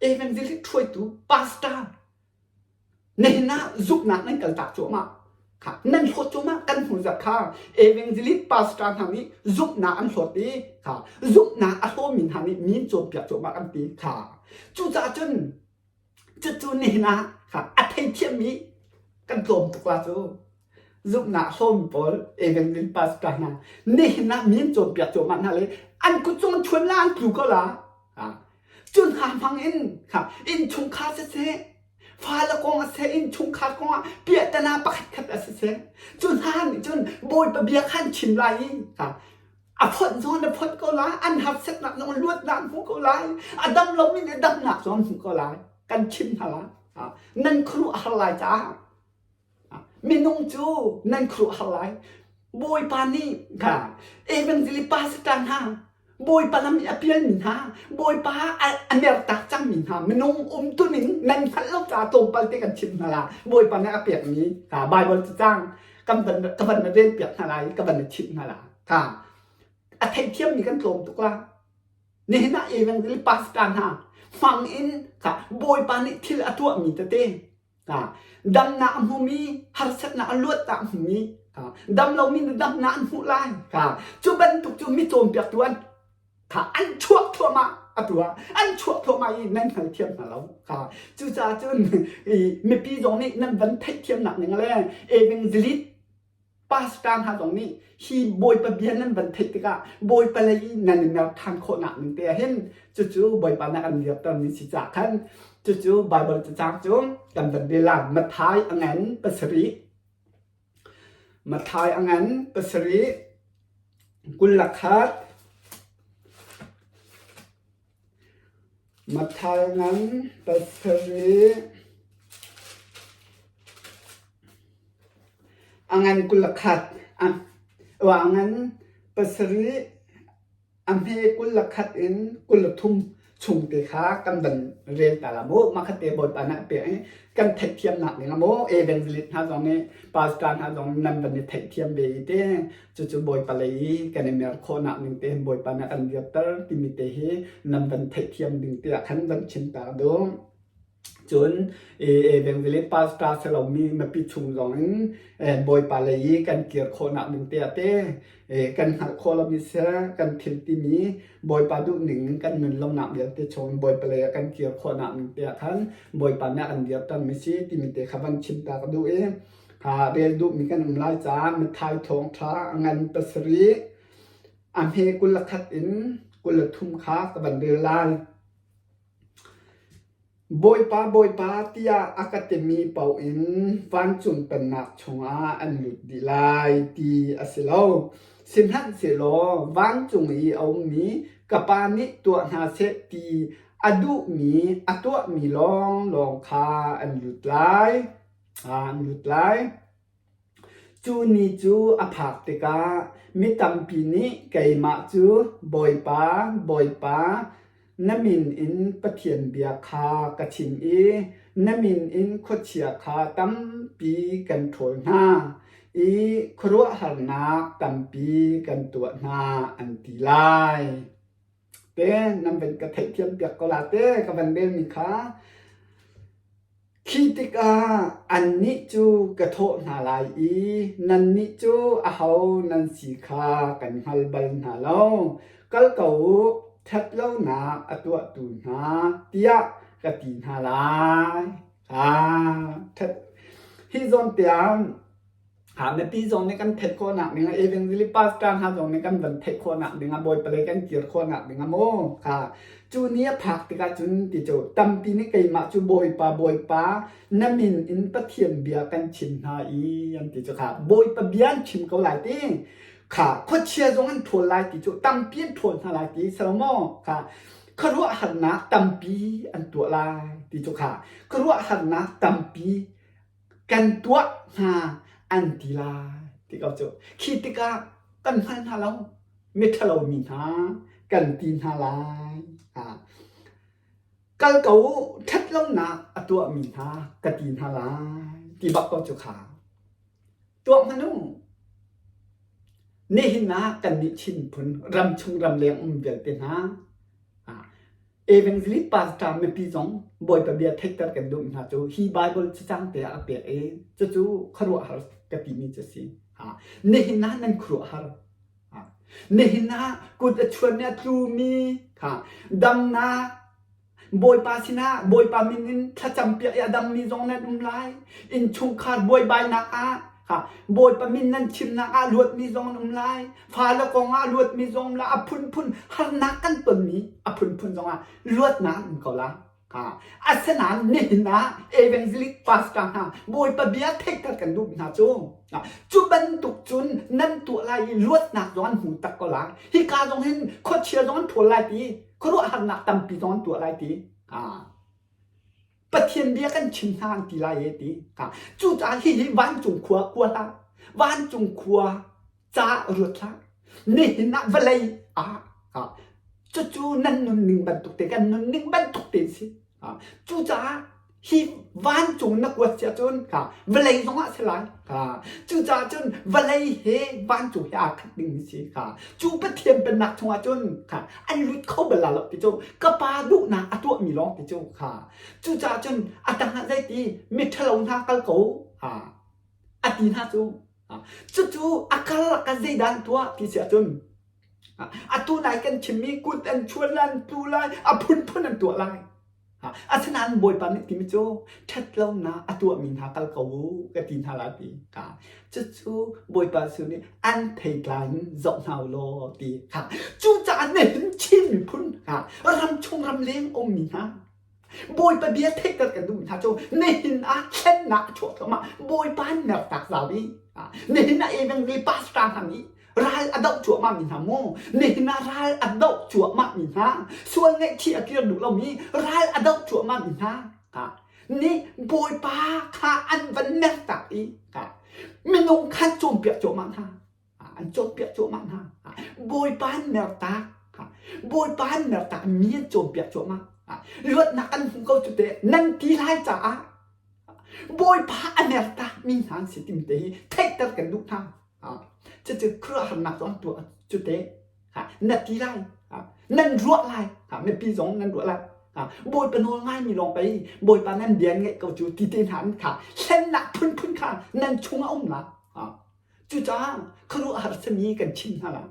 A: Evangelist hruaitu pastor nihin ah zumhnak nan kaltak cuahmah. Kha nan hlawt cuahmah kan hnu zat kha evangelist pastor hna nih zumhnak an hlawt i kha zumhnak a hlawmi hna nih min cawnpiak cuahmah kan ti kha. Cucaah cun Cucu nihin ah a theithiammi kan tlawm tuk la cu. Zumhnak hlawm pawl evangelist pastor hna nihin ah min cawnpiak cuahmah hna le an kut cung an thuan la an tlu ko la. Cu hna hmang in innchungkhar siseh, fale kong a seh, innchungkhar kong ah piahtana pakhat khat a siseh, cu hna nih cun Bawipa bia kha an chim lai i A fonh zong na fonh ko lai, an harsatnak zong luatnak an hmuh ko lai, a dam lomi nih damnak zong an hmuh ko lai. Kan chim hna lai. Nan khuaruah har lai caah minung cu nan khuaruah har lai. Bawipa nih kha evangelist pastor hna Bawipa lam i a pialmi hna Bawipa a mertak cangmi hna minung umtuning nan hngalh lo caah tlawmpal te kan chim hna la Bawipa nih a pekmi Bible cacang kan van ka van rel piak hna lai ka van chimh hna la Kha a theihthiammi kan tlawm tuk la. Nihin ah evangelist pastor hna hmang in kha Bawipa nih thil a tuahmi tete kha damnak a hmumi harsatnak a luatnak a hmumi kha dam lomi nih damnak an hmuh lai kha cu bantuk cu mi cawnpiaktu an kha an chuak thluahmah atu ah an chuak thluahmah i nan hngalthiam hna lo kha cucaah cun mipi zong nih nan van theihthiamnak ning le evangelist pastor hna zong nih hi Bawipa bia nan van theih tikah Bawipa lei i nan i mer ṭhan khawhnak ning te ah hin cucu Bawipa nih an dirtermi si caah khan cucu Baibal cacang cu kan van rel lai. Matthai a ngan pasarih Matthai a ngan pasarih 20 le khat Matthai ngan pasarih a ngan 21 a ngan pasarih a hme 21 in 23 chung te kha kan van rel ta la mu. Mah kha te Bawipa nih a pek i kan theihthiamnak ding ah maw evangelist hna zong nih pastor hna zong nan van i theihthiam ve i te cucu Bawipa lei i kan i mer khawhnak ning te hin Bawipa nih a kan dirter timi te hi nan van theihthiam ding te ah khan van chim ta duh. Cun evangelist pastor si lomi mipi chung zong in Bawipa lei i kan kir khawhnak ding te ah te kan hngalh khawh lomi seh kan thil timi Bawipa duhning in kan nun lonak vialte chung Bawipa lei ah kan kir khawhnak ning te ah khan Bawipa nih a kan dirtermi si timi te kha van chim ta ka duh i rel duhmi kan um lai caah Matthai thawngṭha a ngan pasarih a hme 21 in 23 kha ka van rel lai. Bawipa, Bawipa tiah a ka timi paoh in vancung pennak chungah an lut dih lai ti a si lo. Sihmanhsehlaw vancung i a ummi ka Pa nih tuah hna seh ti a duhmi a tuahmi lawnglawng kha an lut lai. An lut lai. Cu ni cu a phak tikah mi tampi nih keimah cu Bawipa, Bawipa, na min in Pathian bia kha ka chim i na min in khuachia kha tampi kan ṭhawl hna i khuaruahharnak tampi kan tuah hna, an ti lai. Te nan van ka theihthiam piak ko la te ka van relmi kha Khi tikah annih cu ka thawh hna lai i nannih cu aho nan si kha kan hngal bal hna lo. Kal ko u, ṭhat lonak a tuahtu hna, tiah ka ti hna lai. Ah, ṭhat. Hi zawn tiang Mipi zong nih kan theih khawhnak ding ah evangelist pastor hna zong nih kan van theih khawhnak ding ah Bawipa lei kan kir khawhnak ding ah maw kha cu ni a phak tikah cun ti cu tampi nih keimah cu Bawipa Bawipa na min in Pathian bia kan chim hna i an ti cu kha Bawipa bia an chim ko lai ti kha khuachia zong an ṭhawl lai ti cu tampi an ṭhawl hna lai ti Salomo kha. Khuaruahharnak tampi an tuah lai ti cu kha khuaruahharnak tampi kan tuah hna an ti lai ti ko cu. Khi tikah kan hngal hna lo, miṭhalo mi hna kan ti hna lai. Kal ko u, ṭhatlonak a tuahmi hna ka ti hna lai ti bak ko cu kha. Tuak hmanh u. Nihin ah kannih Chin phun ramchung ramleng um vialte hna Evangelist pastor mipi zong Bawipa bia theihter kan duh hna cu hi Bible cacang te ah a pek i cucu khuaruahhar ka timi cu a si. Nihin ah nan khuaruahhar. Nihin ah kut a chuan i a tlumi kha damnak Bawipa sinah Bawipa min in thlacam piak i a dammi zong nan um lai. Innchungkhar buaibainak ah ha, Bawipa min nan chimnak ah luatmi zong an um lai. Fale kong ah luatmi zong um lai. A phunphun harnak kan tonmi a phunphun zong ah luatnak an um ko lai. Ha. Asinain nihin ah evangelic pastor hna Bawipa bia theihter kan duh hna cu cu bantuk cun nan tuah lai i luatnak zong an hmu tak ko lai. Hika zong hin khuachia zong an ṭhawl lai ti khuaruahharnak tampi zong an tuah lai ti. Pathian bia kan chim hna an ti lai e ti. Cucaah hihi vancung khua kua hlah. Vancung khua ca ruat hlah. Nihin ah vawlei ah cucu nan nunning bantuk te kan nunning bantuk te si. Cucaah hi vancung na kuat si ahcun vawlei zong ah si lai. Cucaah cun vawlei he vancung he aa khat ding si. Cu Pathian pennak chungah cun an lut kho bal la lo ti cu ka pa duhnak a tuahmi lawng ti cu cucaah cun a tang ah zeiti miṭhalo hna kal ko a ti hna cu cucu a karlak ah zeidah an tuah ti si ahcun atu nai kan chimmi kut an chuan lai an tlu lai a phunphun an tuah lai Asinain Bawipa nih timi cu ṭhatlonak a tuahmi hna kal ko u ka ti hna lai ti kha. Cucu Bawipa Jesuh nih an theitlai in zoh hna u law ti kha. Cucaah nihin Chin miphun kha ramchung ramleng ummi hna Bawipa bia theihter kan duhmi hna cu nihin ah thlennak a chuak thluahmah. Bawipa an mertak zau i nihin ah Evangel pastor hna nih ral a doh cuahmah mi hna mu nihin ah ral a doh cuahmah mi hna sual ngaihchih a kir duh lomi ral a doh cuahmah mi hna nih bawipa kha an van mertak i minung khan cawnpiak cuahmah hna an cawnpiak cuahmah hna bawipa an mertak bawipa an mertak mi an cawnpiak cuahmah luatnak an hmu ko cu te nan ti lai caah bawipa a mertak mi hna an si tim te hi theihter kan duh hna Cucu khuaruahharnak cu an tuah cu te na ti lai nan ruah lai mipi zong nan ruah lai Bawipa nawl ngaimi lawng pei Bawipa nan bia ngaih ko cu ti te hna an kha hlennak phunphun kha nan chung a um la cucaah khuaruahhar simi kan chim hna la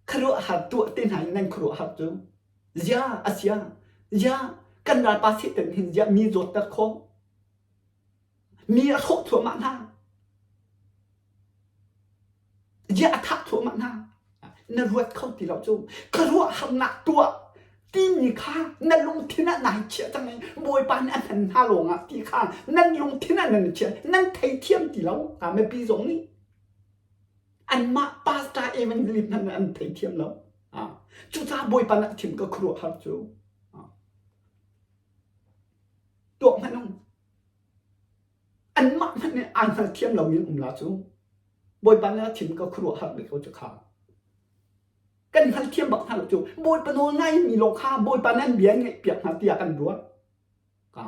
A: khuaruahhar tuah te hna in nan khuaruahhar cu zia asia zia kan ralpa Satan hin zia mi zawtter khawh Mi a hrawh thluahmah hna. Ziah a thah thluahmah hna. Na ruat kho ti lo cu. Ka ruahharnak tuah timi kha na lungthin ah nai chiah cang i Bawipa nih a hman hna lawngah ti kha nan lungthin ah nan chiah nan theithiam ti lo. Ka mipi zong nih anmah pastor evangelist hmanh an theithiam lo. Cucaah Bawipa nih a chim ka khuaruahhar cu. Tuak hmanh um. Anmah hmanh nih aa hngalthiam lomi an um la cu. Bawipa nih a thim ka khuaruahhar bik ko cu kha. Kan hngalthiam bak hna lo cu. Bawipa nawl ngaimi lawng kha Bawipa nan bia an ngaihpiak hna tiah kan ruat. Ka.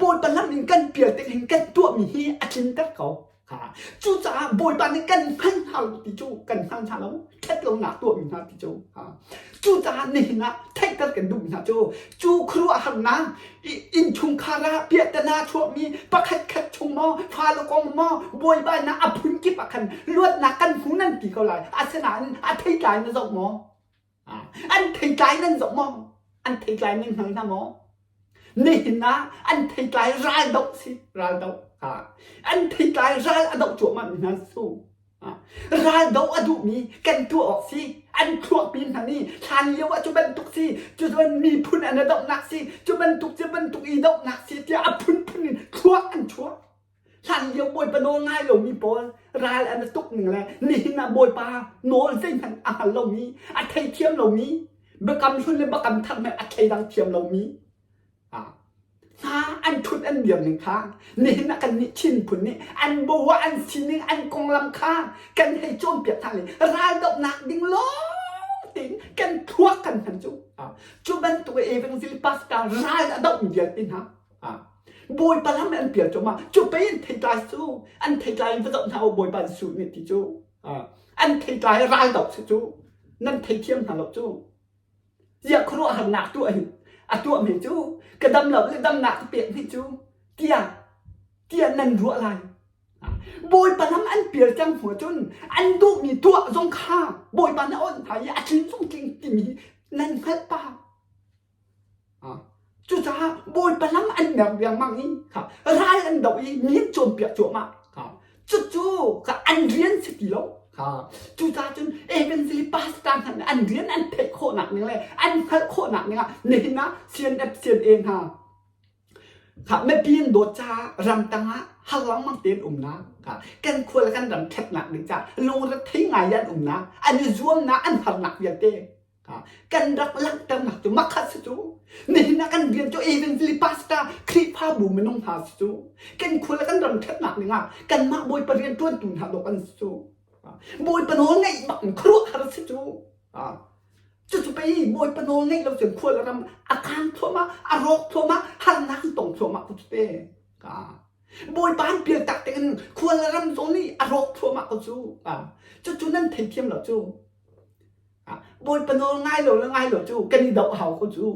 A: Bawipa lam in kan pial tik hin kan tuahmi hi a tlinter ko. Kha. Cucaah Bawipa nih kan hngal hna lo ti cu kan hngal hna lo. Ṭhat lonak tuahmi hna ti cu. Cucaah nihin ah theihter kan duhmi hna cu cu khuaruahharnak innchungkhar ah piahtana chuahmi pakhat khat chung maw fale kong maw buaibainak a phunkip ah khan luatnak kan hmu nan ti ko lai. Asinain a theitlai na zoh maw? An theitlai nan zoh maw? An theitlai nan hngal hna maw? Nihin ah an theitlai ral doh si, ral doh. An theitlai ral a doh cuahmah mi hna su. Ral doh a duhmi kan tuah awk si. An thluakpi hna nih hlan lio ah cu bantuk si, cu cun miphun an i dohnak si, cu bantuk cu bantuk i dohnak si tiah a phunphun in thluak an chuah. Hlan lio bawipa nawl ngai lomi pawl Ral an tuk ning le nihin ah Bawipa nawl zeihmanh a hngal lomi, a theithiam lomi, biakam hlun le biakam thar hmanh a thleidang thiam lomi hna an ṭhut an dir ning kha nihin ah kannih Chin phun nih an bo ah an sining an konglam kha kan hei cawnpiak hna le raldohnak ding lawng tein kan thluak kan hman cu. Cu bantuk evangelist pastor ral a dohmi vialte hna Bawipa lam an pial cuahmah. Cu pei an theitlai cu an theitlai in va zoh hna u Bawipa an suh nih ti cu an theitlai ral doh si cu nan theithiam hna lo cu. Ziah khuaruahharnak tuah hi a tuah mi cu ka dam lo le damnak ka pek mi cu tiah tiah nan ruah lai. Bawipa lam an pial cang hnu cun an duhmi tuah zong kha Bawipa na onh hna i a tling zong tling timi nan hngalh pah. Cucaah Bawipa lam an mer riangmang i ral an doh i mi an cawnpiak cuahmah. Cucu an rian si ti lo. Cucaah cun evangelist pastor hna nih an rian an theih khawhnak ning le an hngalh khawhnak ning ah nihin ah CNF CNA hna mipi an dawt caah ramtang ah har lengmang tein umnak kan khua le kan ram ṭhatnak ding caah lungrethei ngai an umnak an i zuamnak an harnak vialte Kan rak langhternak cu makhat si cu. Nihin ah kan rian cu evangelist pastor Khrihfabu minung hna si cu. Kan khua le kan ram ṭhatnak dingah kanmah Bawipa rian ṭuantu hna dawh kan si cu. Bawipa nawl ngeih bak in khuaruahhar si cu. Cucu pei Bawipa nawl ngeih lo cun khua le ram a kang thluahmah, a rawk thluahmah, harnak an tong thluahmah ko cu te. Bawipa an pial tak tein khua le ram zong nih a rawk thluahmah ko cu. Cucu nan theithiam lo cu. Bawipa nawl ngai lo le ngai lo cu kan i doh hau ko cu.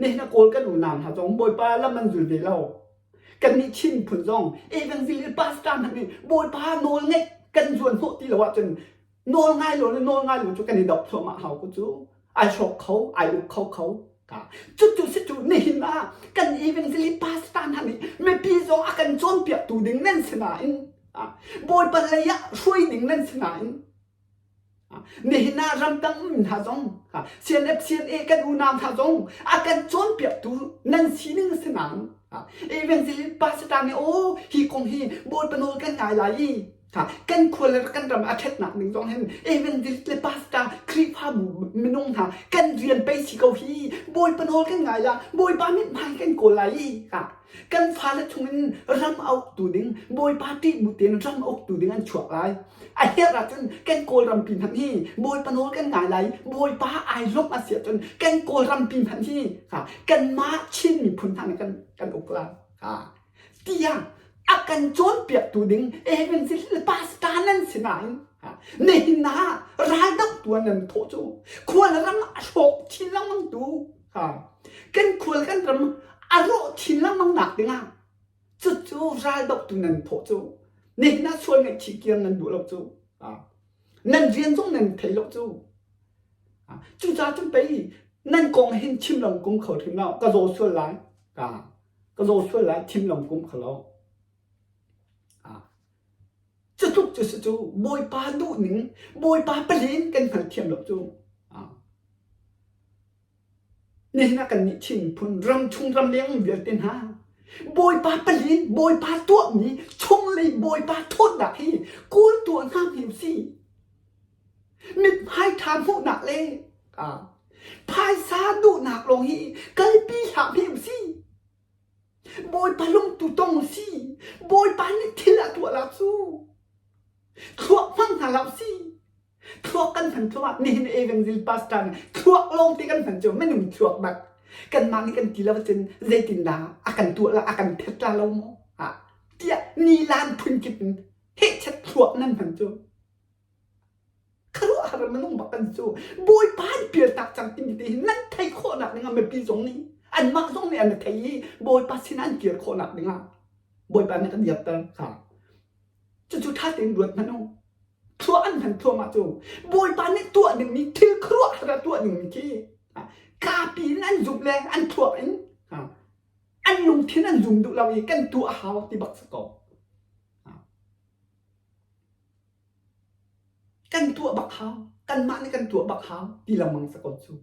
A: Nihin a Kawl kan unau hna zong Bawipa lam an zul ve lo. Kannih Chin phun zong evangelist pastor hmanh nih Bawipa nawl ngeih kan zuan hnawh ti lo ahcun nawl ngai lo le nawl ngai lo cu kan i doh thluahmah hau ko cu. Ai hrawk kho, ai uk kho kho. Cucu si cu nihin ah kan evangelist pastor hna nih mipi zong a kan cawnpiaktu ding nan si nain Bawipa lei ah hruai ding nan si nain Nihin ah ramtang um hna zong CNF CNA kan unau hna zong a kan cawnpiaktu nan sining a si nain evangelist pastor nih aw hi kong hi Bawipa nawl kan ngai lai i kan khua le kan ram a ṭhatnak ding zong hin evangelist le pastor Khrihfabu minung hna kan rian pei si ko hi Bawipa nawl kan ngai la Bawipa mithmai kan kawl lai i kan fale chungin ram a uktu ding Bawipa ṭih bu tein ram a uktu ding an chuak lai. A herh ahcun kan Kawlrampi hmanh hi Bawipa nawl kan ngai lai. Bawipa ai lawmh a si ahcun kan Kawlrampi hmanh hi kanmah Chin miphun hna nih kan kan uk lai. Tiah a kan cawnpiaktu ding evangelist le pastor nan si nain nihin ah raldohtu an nan thawh cu khua le ram a hrawk chin lengmang tu kan khual kan ram a rawh chin lengmang nak dingah cucu raldohtu nan thawh cu nihin ah sual ngaihchih kir nan duh lo cu nan rian zong nan thei lo cu cucaah cun pei nan kong hin chim lo kum kho hrim lo ka zaw sual lai ka zaw sual lai chim lo kum kho lo Cutluk cu si cu Bawipa duhning, Bawipa palen kan hngalthiam lo cu. Nihin ah kannih Chin miphun ramchung ramleng vialte hna Bawipa palen, Bawipa tuahmi chunglei Bawipa ṭhawnnak hi kawl tuah hna hme usih. Mithmai ṭha hmuhnak le phaisa duhnak lawng hi kalpi hlah hme usih. Bawipa lungtu tong si. Bawipa nih thil a tuah la cu. Thluak hmang hna hlah si. Thluak kan hman thluak nihin evangel pastor nih thluak lawng te kan hman cu minung thluak bak. Kanmah nih kan ti lo cun zeitindah a kan tuah la a kan thet la lo maw? Ha tiah nilan phunkip in hehchet thluak nan hman cu. Khuaruahhar minung bak kan cu Bawipa an pialtak cang timi te hi nan theih khawhnak dingah mipi zong nih anmah zong nih an thei i Bawipa sinah an kir khawhnak dingah Bawipa nih kan dirter kha cucu ṭha tein ruat hmanh u thluah an hman thluahmah cu Bawipa nih tuah dingmi thil khuaruahhar a tuah dingmi khi kapi in an zumh le an thluak in an lungthin an zum duh lo i kan tuah hau ti bak si ko Kan tuah bak hau. Kanmah nih kan tuah bak hau ti lengmang si ko cu.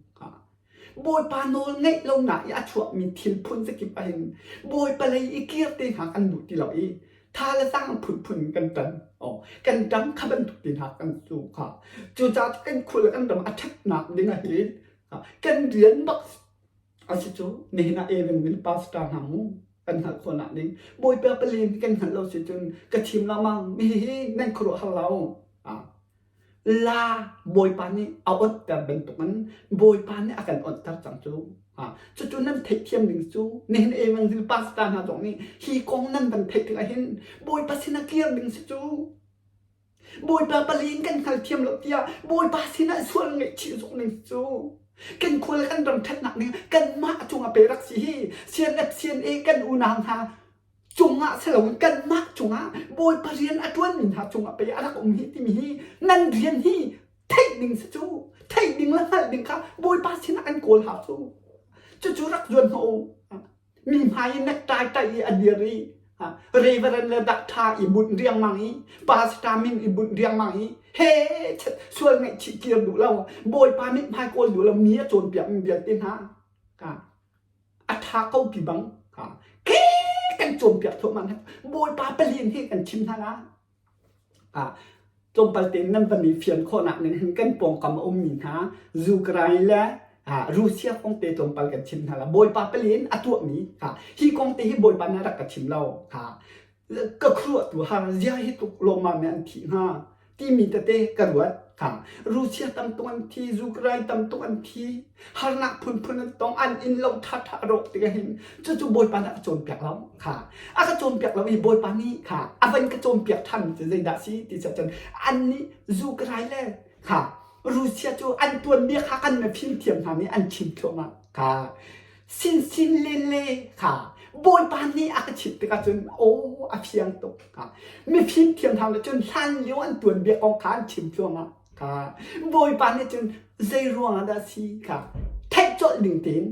A: Bawipa nawl ngeih lonak i a chuakmi thil phun zakip ahhin Bawipa lei i kir te hna kan duh ti lo i. Tha le sang phunphun kan ṭan. Oh, kan ṭang kha bantuk ti hna kan cu kha. Cucaah kan khua le kan ram a ṭhatnak ding ah hin kan rian bak a si cu nihin ah Evan pastor hna mu kan hngalh khawhnak ding Bawipa palen kan hngalh lo si cun ka chim lengmang mi hi nan khuaruah har lo. La Bawipa nih a onhter bantukin Bawipa nih a kan onhter cang cu. Cucu nan theihthiam ding cu nihin evangel pastor hna zong nih hi kong nan van theih tikah hin Bawipa sinah kir ding si cu. Bawipa pali in kan hngalthiam lo tiah Bawipa sinah sual ngaihchih zong ding si cu. Kan khua le kan ram ṭhatnak ding kanmah cungah pe rak si hi CNF CNA kan unau hna cungah si loin kanmah cungah Bawipa rian a ṭuanmi hna cungah pei a rak um hi timi hi nan rian hi theih ding si cu theih ding le hngalh ding kha Bawipa sinah kan kawl hau cu cucu rak zuan hnawh u mi hmai i necktie ṭaih i a dir i reverend le doctor i bunh riangmang i pastor min i bunh riangmang i he sual ngaihchih kir duh lo Bawipa mithmai kawl duh lo mi a cawnpiak mi vialte hna a ṭha ko ti bang ke kan cawnpiak thluahmah hna Bawipa palin hi kan chim hna la tlawmpal tein nan van i fian khawhnak ning hin kan pawngkam a ummi hna Ukraine le Russia kong te tlawmpal kan chim hna la Bawipa palin a tuahmi hi kong te hi Bawipa nih a rak ka chim lo ka khuaruah tu har zia hi tuk lawmmam nih an thih hnga timi tete ka ruat kha Russia tam tuk an thi Ukraine tam tuk an thi harnak phunphun an tong an inn lo ṭha ṭha rawk tik hin cucu Bawipa nih a ka cawnpiak lo kha a ka cawnpiak lo i Bawipa nih kha a van ka cawnpiak ṭhan cu zeidah si ti cun an nih Ukraine le kha Russia cu an tuanbia kha kan mifimthiam hna nih an chim thluahmah kha sinsin lele kha Bawipa nih a ka chimh tikah cun aw a fiang tuk kha mifim thiam hna le cun hlan lio an tuanbia kong kha an chim thluahmah kha Bawipa nih cun zei ruangah dah si kha theih colh ding tein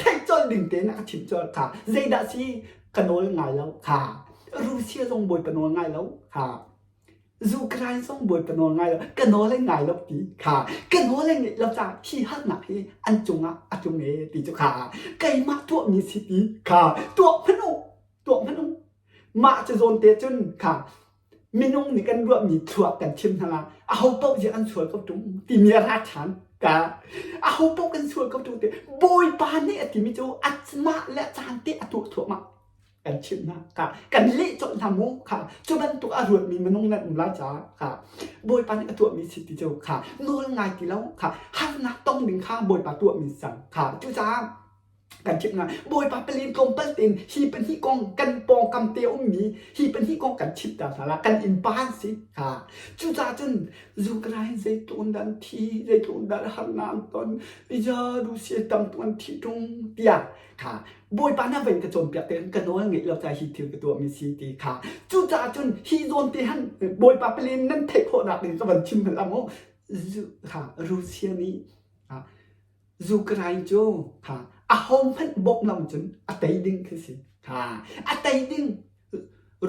A: theih colh ding tein a ka chimh colh kha zeidah si ka nawl ngai lo kha Russia zong Bawipa nawl ngai lo kha Ukraine zong Bawipa nawl ngai lo ka nawl an ngai lo ti kha ka nawl an ngaih lo caah hi harnak hi an cungah a tlung e ti cu kha keimah tuahmi si ti kha tuah hmanh u tuah hmanh u mah cu zawn te cun kha minung nih kan ruahmi thluak kan chim hna la aho paoh zi an sual ko ṭung timi a ra ṭhan ka aho paoh kan sual ko ṭung ti Bawipa nih a timi cu mah le caan te a tuah thluahmah kan chimh hna kha kan leh colh hna mu kha cu bantuk a ruatmi minung nan um lai caah kha Bawipa nih a tuahmi si ti cu kha nawl ngai ti lo kha harnak tong ding kha Bawipa tuahmi cang kha cucaah kan chimh hna Bawipa palin tlawmpal tein hi pahnih kong kan pawngkam te ummi hi pahnih kong kan chimh ta hna la kan innpa an si kha cucaah cun Ukraine zeitluk in dah an thi zeitluk in dah harnak an ton ja Russia tam tuk an thi ṭung tiah kha Bawipa na van ka cawnpiak te ka nawl ngeih lo ca hi thil ka tuahmi si ti kha cucaah cun hi zawn te han Bawipa palen nan theih khawhnak ding ka van chim hal amu kha Russia nih Ukraine cu kha aho hmanh bawmh lo cun a tei ding khi si kha a tei ding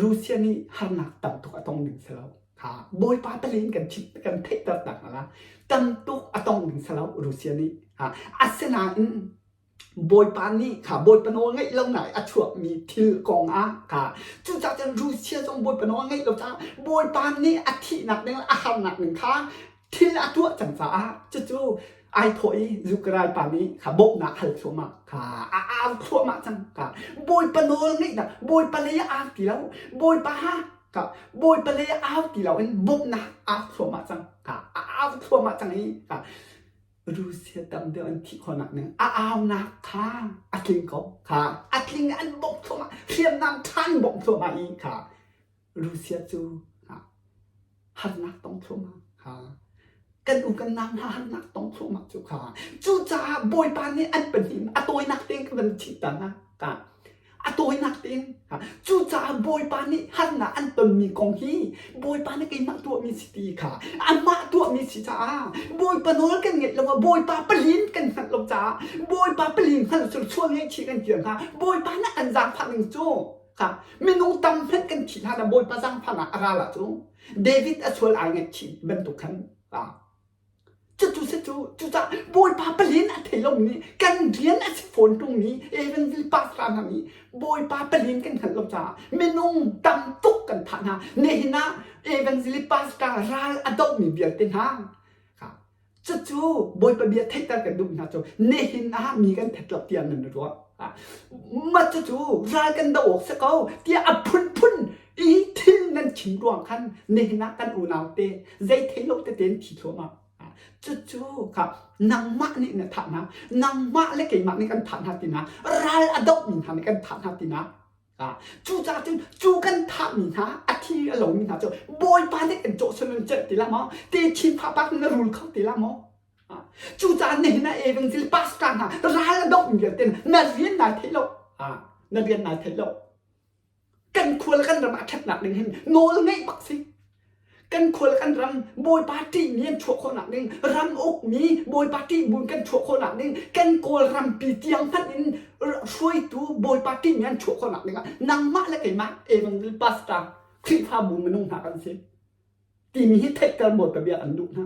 A: Russia nih harnak tam tuk a tong ding si lo kha Bawipa palen kan chim kan theihter tak la tam tuk a tong ding si lo Russia nih ha asinain Bawipa nih kha Bawipa nawl ngeih lonak i a chuakmi thil kong ah kha cucaah cun Russia zong Bawipa nawl ngeih lo caah Bawipa nih a thihnak ding le a harnak ding kha thil a tuah cang caah cucu ai thawh i Zukarai pa nih kha bawmhnak hal thluahmah kha a au thluahmah cang kha Bawipa nawl ngeihnak Bawipa lei a au ti lo Bawipa ha kha Bawipa lei a au ti lo in bawmhnak au thluahmah cang kha a au thluahmah cang i kha Russia tam deuh an thih khawhnak ning a aunak kha a tling ko kha a tling an bawmh thluahmah hriamnam ṭhan bawmh thluahmah i kha Russia cu harnak tong thluahmah kha kan u kan nau hna harnak tong thluahmah cu kha cucaah Bawipa nih an pahnih a tawinak tein ka van chimh ta hna ka A tawinak tein cucaah Bawipa nih harnak an tonmi kong hi Bawipa nih keimah tuahmi si ti kha amah tuahmi si caah Bawipa nawl kan ngeih lo ah Bawipa palin kan hngalh lo caah Bawipa palin hngalh cu sual ngaihchih kan tial hna Bawipa nih kan zaangfah ning cu kha minung tam hmanh kan thih hlan ah Bawipa zaangfahnak a ra la cu David a sual ai ngaihchih bantuk khan. Cucu si cu cucah Bawipa palin a thei lomi nih kan rian a si fawn ṭungmi Evangelist pastor hna nih Bawipa palin kan hngalh lo caah minung tam tuk kan thah hna. Nihin ah Evangelist pastor ral a dohmi vialte hna cucu Bawipa bia theihter kan duh hna cu nihin ah mi kan that lo tiah nan ruah. Mah cucu ral kan doh awk si ko tiah a phunphun i thil nan chim ruang khan nihin ah kan unau te zei thei lo tete in thi thluahmah. Cucu kha nangmah nih na thah hna, nangmah le keimah nih kan thah hna tina, ral a dohmi hna nih kan thah hna tina. Cucaah cun cu kan thahmi hna, a thi a lomi hna cu Bawipa nih kan cawh sual an celh ti la maw? Te chin fapa na rul kho ti la maw? Cucaah nihin ah evangel pastor hna ral a dohmi vialte na rian nai theih lo. Na rian nai theih lo. Kan khua le kan ram ah ṭhatnak ding hin nawl ngeih bak si. Kan khua le kan ram Bawipa ṭihmi an chuah khawhnak ding, ram ukmi Bawipa ṭih buin kan chuah khawhnak ding, kan Kawl rampi tiang hmanh in hruaitu Bawipa ṭihmi an chuah khawhnak ding ah nangmah le keimah Evangel pastor Khrihfabu minung hna kan si. Timi hi theihter Bawipa bia kan duh hna.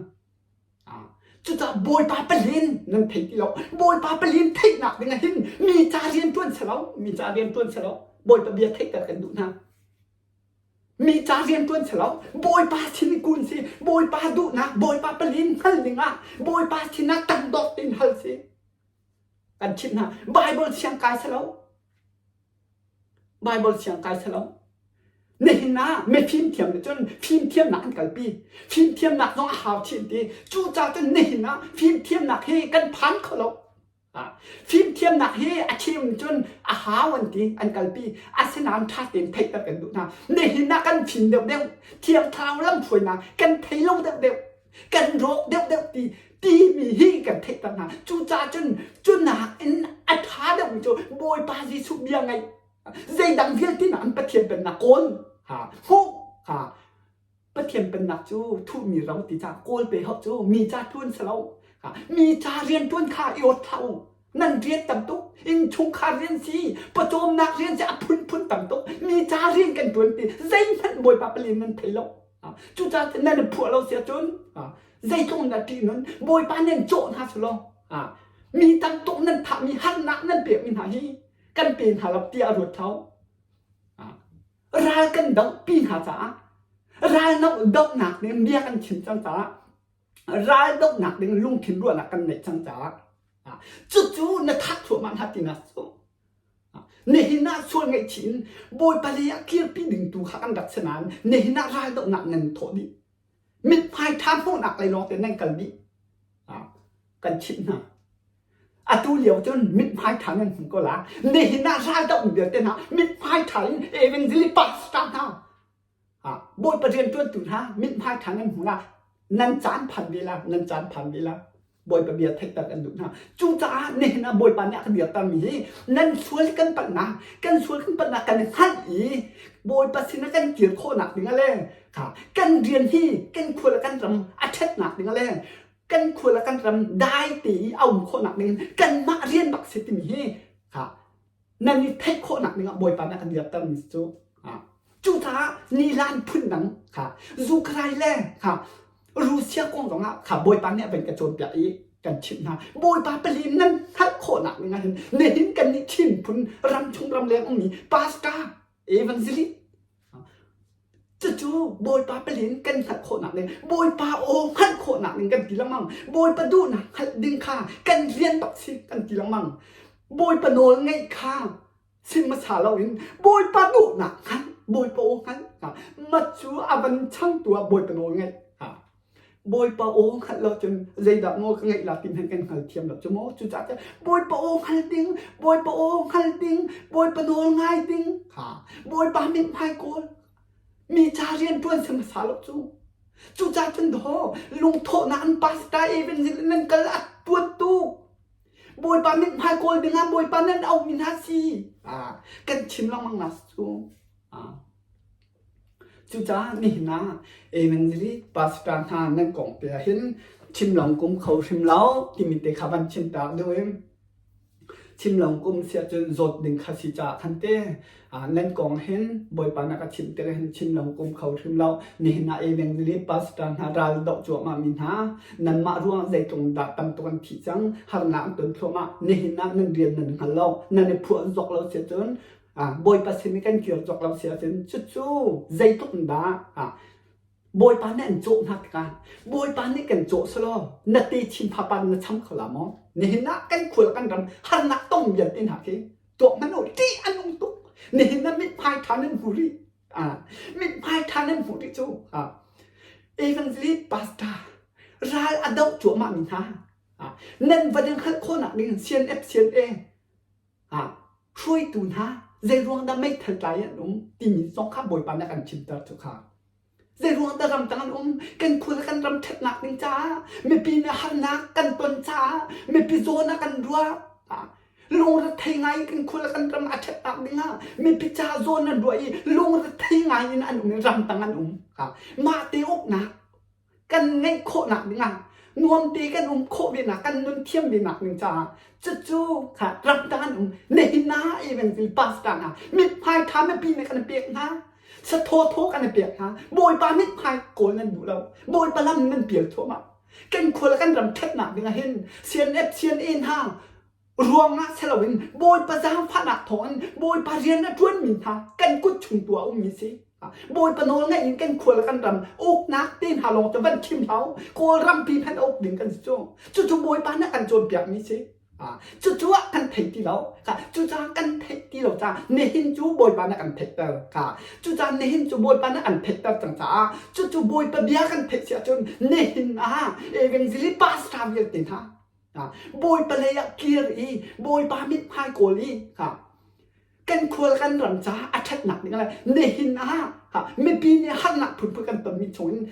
A: Cucaah Bawipa palin nan thei ti lo. Bawipa palin theihnak ding ah hin mi ca rian ṭuan si lo, mi ca rian ṭuan si lo. Bawipa bia theihter kan duh hna. Mi ca rian ṭuan si lo, Bawipa sin i kun si, Bawipa duhnak, Bawipa palin hngal ding ah, Bawipa sinah tangdor tein hal si. Kan chimh hna, Bible siang kai si lo. Baibal siang kai si lo. Nihin ah mifimthiam nih cun fimthiamnak an kalpi. Fimthiamnak zong a hau chin ti. Cucaah cun nihin ah fimthiamnak hi kan phan kho lo. Fimthiamnak hi a cheu nih cun a hau an ti, an kalpi. Asinain ṭha tein theihter kan duh hna. Nihin ah kan fim deuhdeuh, Thiang Thlarau lamhruainak kan thei lo deuhdeuh, kan rawk deuhdeuh ti timi hi kan theihter hna. Cucaah cun cu nakin a ṭha deuhmi cu Bawipa Jesuh bia ngaih zeidang vialte nakin Pathian pennak kawl ha hmuh ha Pathian pennak cu thuhmi ro ti ca kawl pe hau cu mi ca ṭuan si lo mi ca rian ṭuan kha i awt hlah u nan rian tam tuk innchungkhar rian si pawcawmnak rian si a phunphun tam tuk mi ca rian kan ṭuan ti zeihmanh Bawipa palin nan thei lo cucaah nan i phuah lo si ahcun zeitluk na ṭih nun Bawipa nan cawh hna su law mi tam tuk nan thahmi harnak nan pekmi hna hi kan pe hna lo tiah ruat thau ral kan dohpi hna caah ral dohnak ding bia kan chim cang caah ral dohnak ding lungthin ruahnak kan neih cang caah cucu na thah thluahmah hna tinak cu Nihin ah sual ngaihchih in Bawipa lei ah kirpi ding tu kha kan rak si nain nihin ah ral dohnak nan thawh dih. Mithmai ṭha hmuhnak lei lawng te nan kal dih. Kan chimh hna. Atu lio cun mithmai ṭha nan hmu ko la. Nihin ah ral doh vialte hna mithmai ṭha in evangelist pastor hna Bawipa rianṭuantu hna mithmai ṭha nan hmu la. Nan caan phan ve la, nan caan phan ve la. Bawipa bia theihter kan duh hna. Cucaah nihin ah Bawipa nih a ka dirtermi hi nan sual kan palhnak, kan sual kan palhnak kan hngalh i Bawipa sinah kan kir khawhnak ding ah le kan rian hi kan khua le kan ram a ṭhatnak ding ah le kan khua le kan ram dai te i a um khawhnak ding kanmah rian bak si timi hi nan i theih khawhnak dingah Bawipa nih a kan dirtermi cu cucaah nilan phundang kha Ukraine le kha Russia kong zongah kha Bawipa nih a van ka cawnpiak i kan chimh hna Bawipa pali nan hngalh khawhnak dingah hin nihin kan nih Chin phun ram chung ram leng ummi pastor evangelist Cucu Bawipa palin kan hngalh khawhnak ding, Bawipa aw hngalh khawhnak ding kan ti lengmang. Bawipa duhnak hngalh ding kha kan rian bak si kan ti lengmang. Bawipa nawl ngeih kha sim hmasa loin Bawipa duhnak hngalh, Bawipa aw hngalh. Mat cu a van changtu ah Bawipa nawl ngeih. Bawipa aw hngalh lo cun zeidah nawl ka ngeih la ti hmanh kan hngal thiam lo cu maw. Cucaah cun Bawipa aw hngal ding, Bawipa aw hngal ding, Bawipa nawl ngai ding kha Bawipa mithmai kawl mi ca rian ṭuan si hmasa lo cu. Cucaah cun daw lungthawhnak an pastor evangelist nan kal a tuan tuk. Bawipa mithmai kawl dingah Bawipa nan auhmi hna si. Ah, kan chim lengmang na cu. Ah. Cucaah nihin ah evangelist pastor hna nan kong te ah hin chim long kum kho hrim lo timi te kha van chim tak deuh in. Chim lo kum si ahcun zawt ding kha si caah khan te nan kong hin Bawipa na ka chimh tik hin chim lo kum kho hrim lo. Nihin ah evangelist pastor hna ral doh cuahmah mi hna nanmah ruang zeitlung dah tam tuk an thih cang harnak an ton thluahmah nihin ah nan rian nan hngal lo nan i phuah zok lo si ahcun Bawipa sin i kan kir zok lo si ahcun cucu zeitluk in dah Bawipa nih an cawh hna tikah Bawipa nih kan cawh selaw na te chin phapa na cham kho la maw? Nihin ah kan khual kan ram harnak tong vialte hna khi tuak hmanh u ṭih an um tuk. Nihin ah mithmai ṭha nan hmu rih. Ah, mithmai ṭha nan hmuh rih cu. Ah, evangelist pastor ral a doh cuahmah mi hna. Ah, nan va ding hngalh khawhnak ding CNF CNA ah hruaitu hna zeiruang dah meithal tlai an um timi zong kha Bawipa nih a kan chimter cu kha. Zeiruang dah ramtang an um? Kan khua le kan ram ṭhatnak ding caah, mipi nih harnak kan ton caah, mipi zawn ah kan ruah. Lungrethei ngai in kan khua le kan ram a ṭhatnak ding ah mipi ca zawn an ruah i lungrethei ngai in an um i ramtang an um. Mah te uknak kan ngeih khawhnak dingah nuamte kan um khawh ve nak kan nun thiam ve nak ding caah cucu kha ramtang an um nihin ah evangel pastor hna mithmai tha mipi nih kan pek hna sathaw thaw kan pek hna bawipa mithmai kawl nan duh lo bawipa lam nan pial thluahmah kan khua le kan ram thatnak ding ah hin CNF CNA hna ruangah si loin Bawipa zaangfahnak thawngin Bawipa rian a ṭuanmi hna kan kut chung tu ah ummi si. Bawipa nawl ngaih in kan khua le kan ram uknak te hna lawng cu van chim hau Kawlram pi hmanh a uk ding kan si cu. Cucu Bawipa nih a kan cawnpiakmi si. Cucu ah kan thei ti lo. Cucaah kan theih ti lo caah nihin cu Bawipa nih a kan theihter. Cucaah nihin cu Bawipa nih a kan theihter cang caah cucu Bawipa bia kan theih si ahcun nihin ah evangelist pastor vialte hna Bawipa lei ah kir i Bawipa mithmai kawl i kan khual kan ram caah a ṭhatnak ding le nihin ah mipi nih harnak phunphun kan tonmi chungin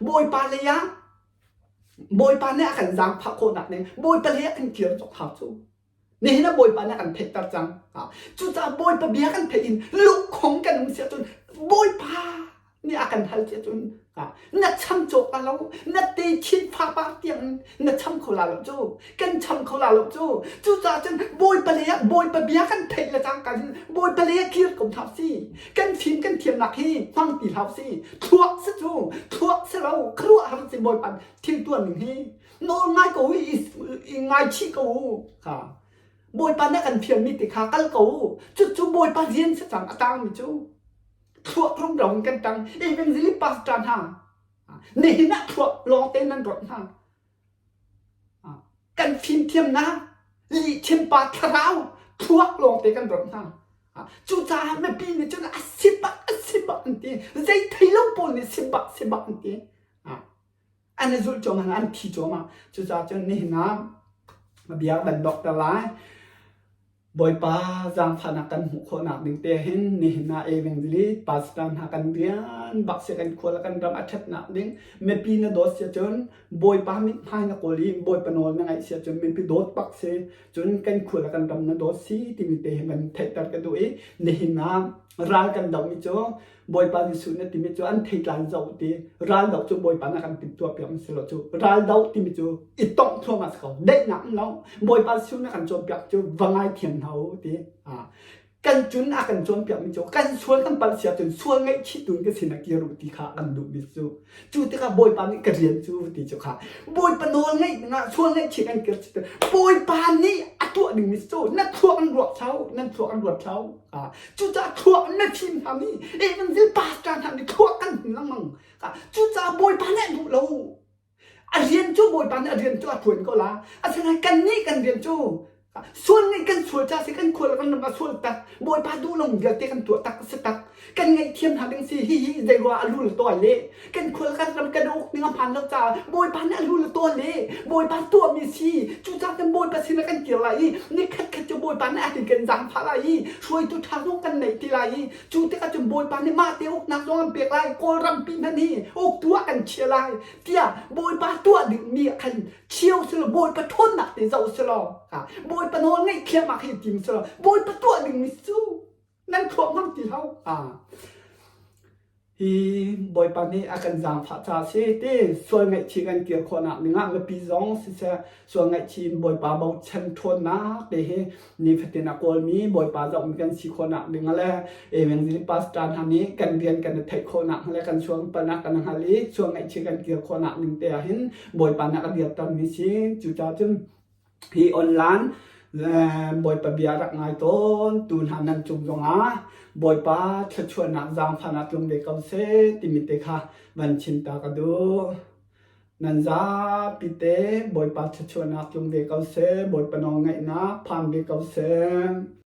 A: Bawipa lei ah Bawipa nih a kan zaangfah khawhnak ding Bawipa lei ah kan kir cawk hau cu. Nihin ah Bawipa nih a kan theihter cang. Cucaah Bawipa bia kan theih in lungkhong kan um si ahcun Bawipa nih a kan hal si ahcun na cham cawk la lo, na te chin fapa tiang na cham kho la lo cu. Kan cham kho la lo cu. Cucaah cun Bawipa lei ah Bawipa bia kan theih le cangka in Bawipa lei ah kir ko hna si. Kan fim kan thiamnak hi hmang ti hlah si. Thluak si cu, thluak si lo, khuaruahhar si Bawipa thil tuan ning hi. Nawl ngai ko i, i ngaichih ko u. Kha. Bawipa nih a kan fialmi ti kha kal ko u. Cucu Bawipa rian si cang a tangmi cu. Thluak rumro in kan tang. Evangelist pastor hna. Nihin ah thluak lawng te nan rawt hna. Kan fimthiamnak, lihchimpa thlarau, thluak lawng te kan rawt hna. Cucaah mipi nih cun a si bak, a si bak an ti. Zei thei lo pawl nih si bak, si bak an ti. An i zulh cuahmah an thi cuahmah. Cucaah cun nihin ah bia kan dokter lai. Bawipa zaangfahnak kan hmuh khawhnak ding te hin nihin ah evangelist pastor hna kan rian bak si kan khua le kan ram a ṭhatnak ding mipi na dawt si cun Bawipa mithmai na kawl i Bawipa nawl na ngaih si cun mipi dawt bak si cun kan khua le kan ram na dawt si timi te hi van theihter ka duh i nihin ah ral kan dohmi cu Bawipa Jesuh na timi cu an theitlai zoh ti ral doh cu Bawipa na kan timhtuah piak si lo cu ral doh timi cu i tongh thluahmah si ko daihnak um lo Bawipa Jesuh na kan cawnpiak cu va ngai thiam hna u ti kan cun a kan cawnpiak mi cu kan sual kan palh sia cun sual ngaihchih tu in ka sin ah kir u ti kha kan duh mi cu cu tikah Bawipa nih ka rian cu ti cu kha Bawipa nawl ngaih dingah sual ngaihchih kan kir Bawipa nih a tuah ding mi cu na thluak an ruak thlau nan thluak an ruat thlau Cucaah thluak na fim hna mi evangel pastor hna nih thluak kan him lengmang. Cucaah Bawipa nih a duh lo. A rian cu Bawipa nih a rian cu a ṭuan ko la. Asinain kannih kan rian cu sual nih kan sual ca si kan khual kan ram a sual tak. Bawipa duh lo vialte kan tuah tak a si tak. Kan ngaihthiam hna ding si hi hi zei rua a lu le tawi le kan khual kan ram kan uk ning a hmaan lo caah Bawipa nih a lu le tawl le Bawipa tuahmi si cucaah kan Bawipa sinah kan kir lai i nikhat khat cu Bawipa nih a kan kan zaangfah lai i hruaitu ṭha zong kan neih ti lai i cu tikah cun Bawipa nih mah te uknak zong an pek lai Kawlram pi hmanh hi uktu ah kan chia lai tiah Bawipa tuah dingmi ah khan chio si law Bawipa ṭhawnnak te zoh si law Bawipa nawl ngaih thiam ah khi tim si law Bawipa tuah dingmi cu nan thluak hmang ti hlah. Hi Bawipa nih a kan zaangfah caah si ti sual ngaihchih kan kir khawhnak dingah mipi zong siseh sual ngaihchih in Bawipa bochan ṭhawnnak te hi nifatin a kawlmi Bawipa zohmi kan si khawhnak ding le evangelist pastor hna nih kan rian kan i theih khawhnak le kan sual palhnak kan hngalh i sual ngaihchih kan kir khawhnak ding te ah hin Bawipa nih a kan dirtermi si. Cucaah cun Hi online Bawipa bia rak ngai tawn tu hna nan cung zongah Bawipa thluachuahnak zaangfahnak tlung ve ko seh timi te kha van chim ta ka duh. Nan zapi te Bawipa thluachuahnak tlung ve ko seh, Bawipa nawlngaihnak phan ve ko seh.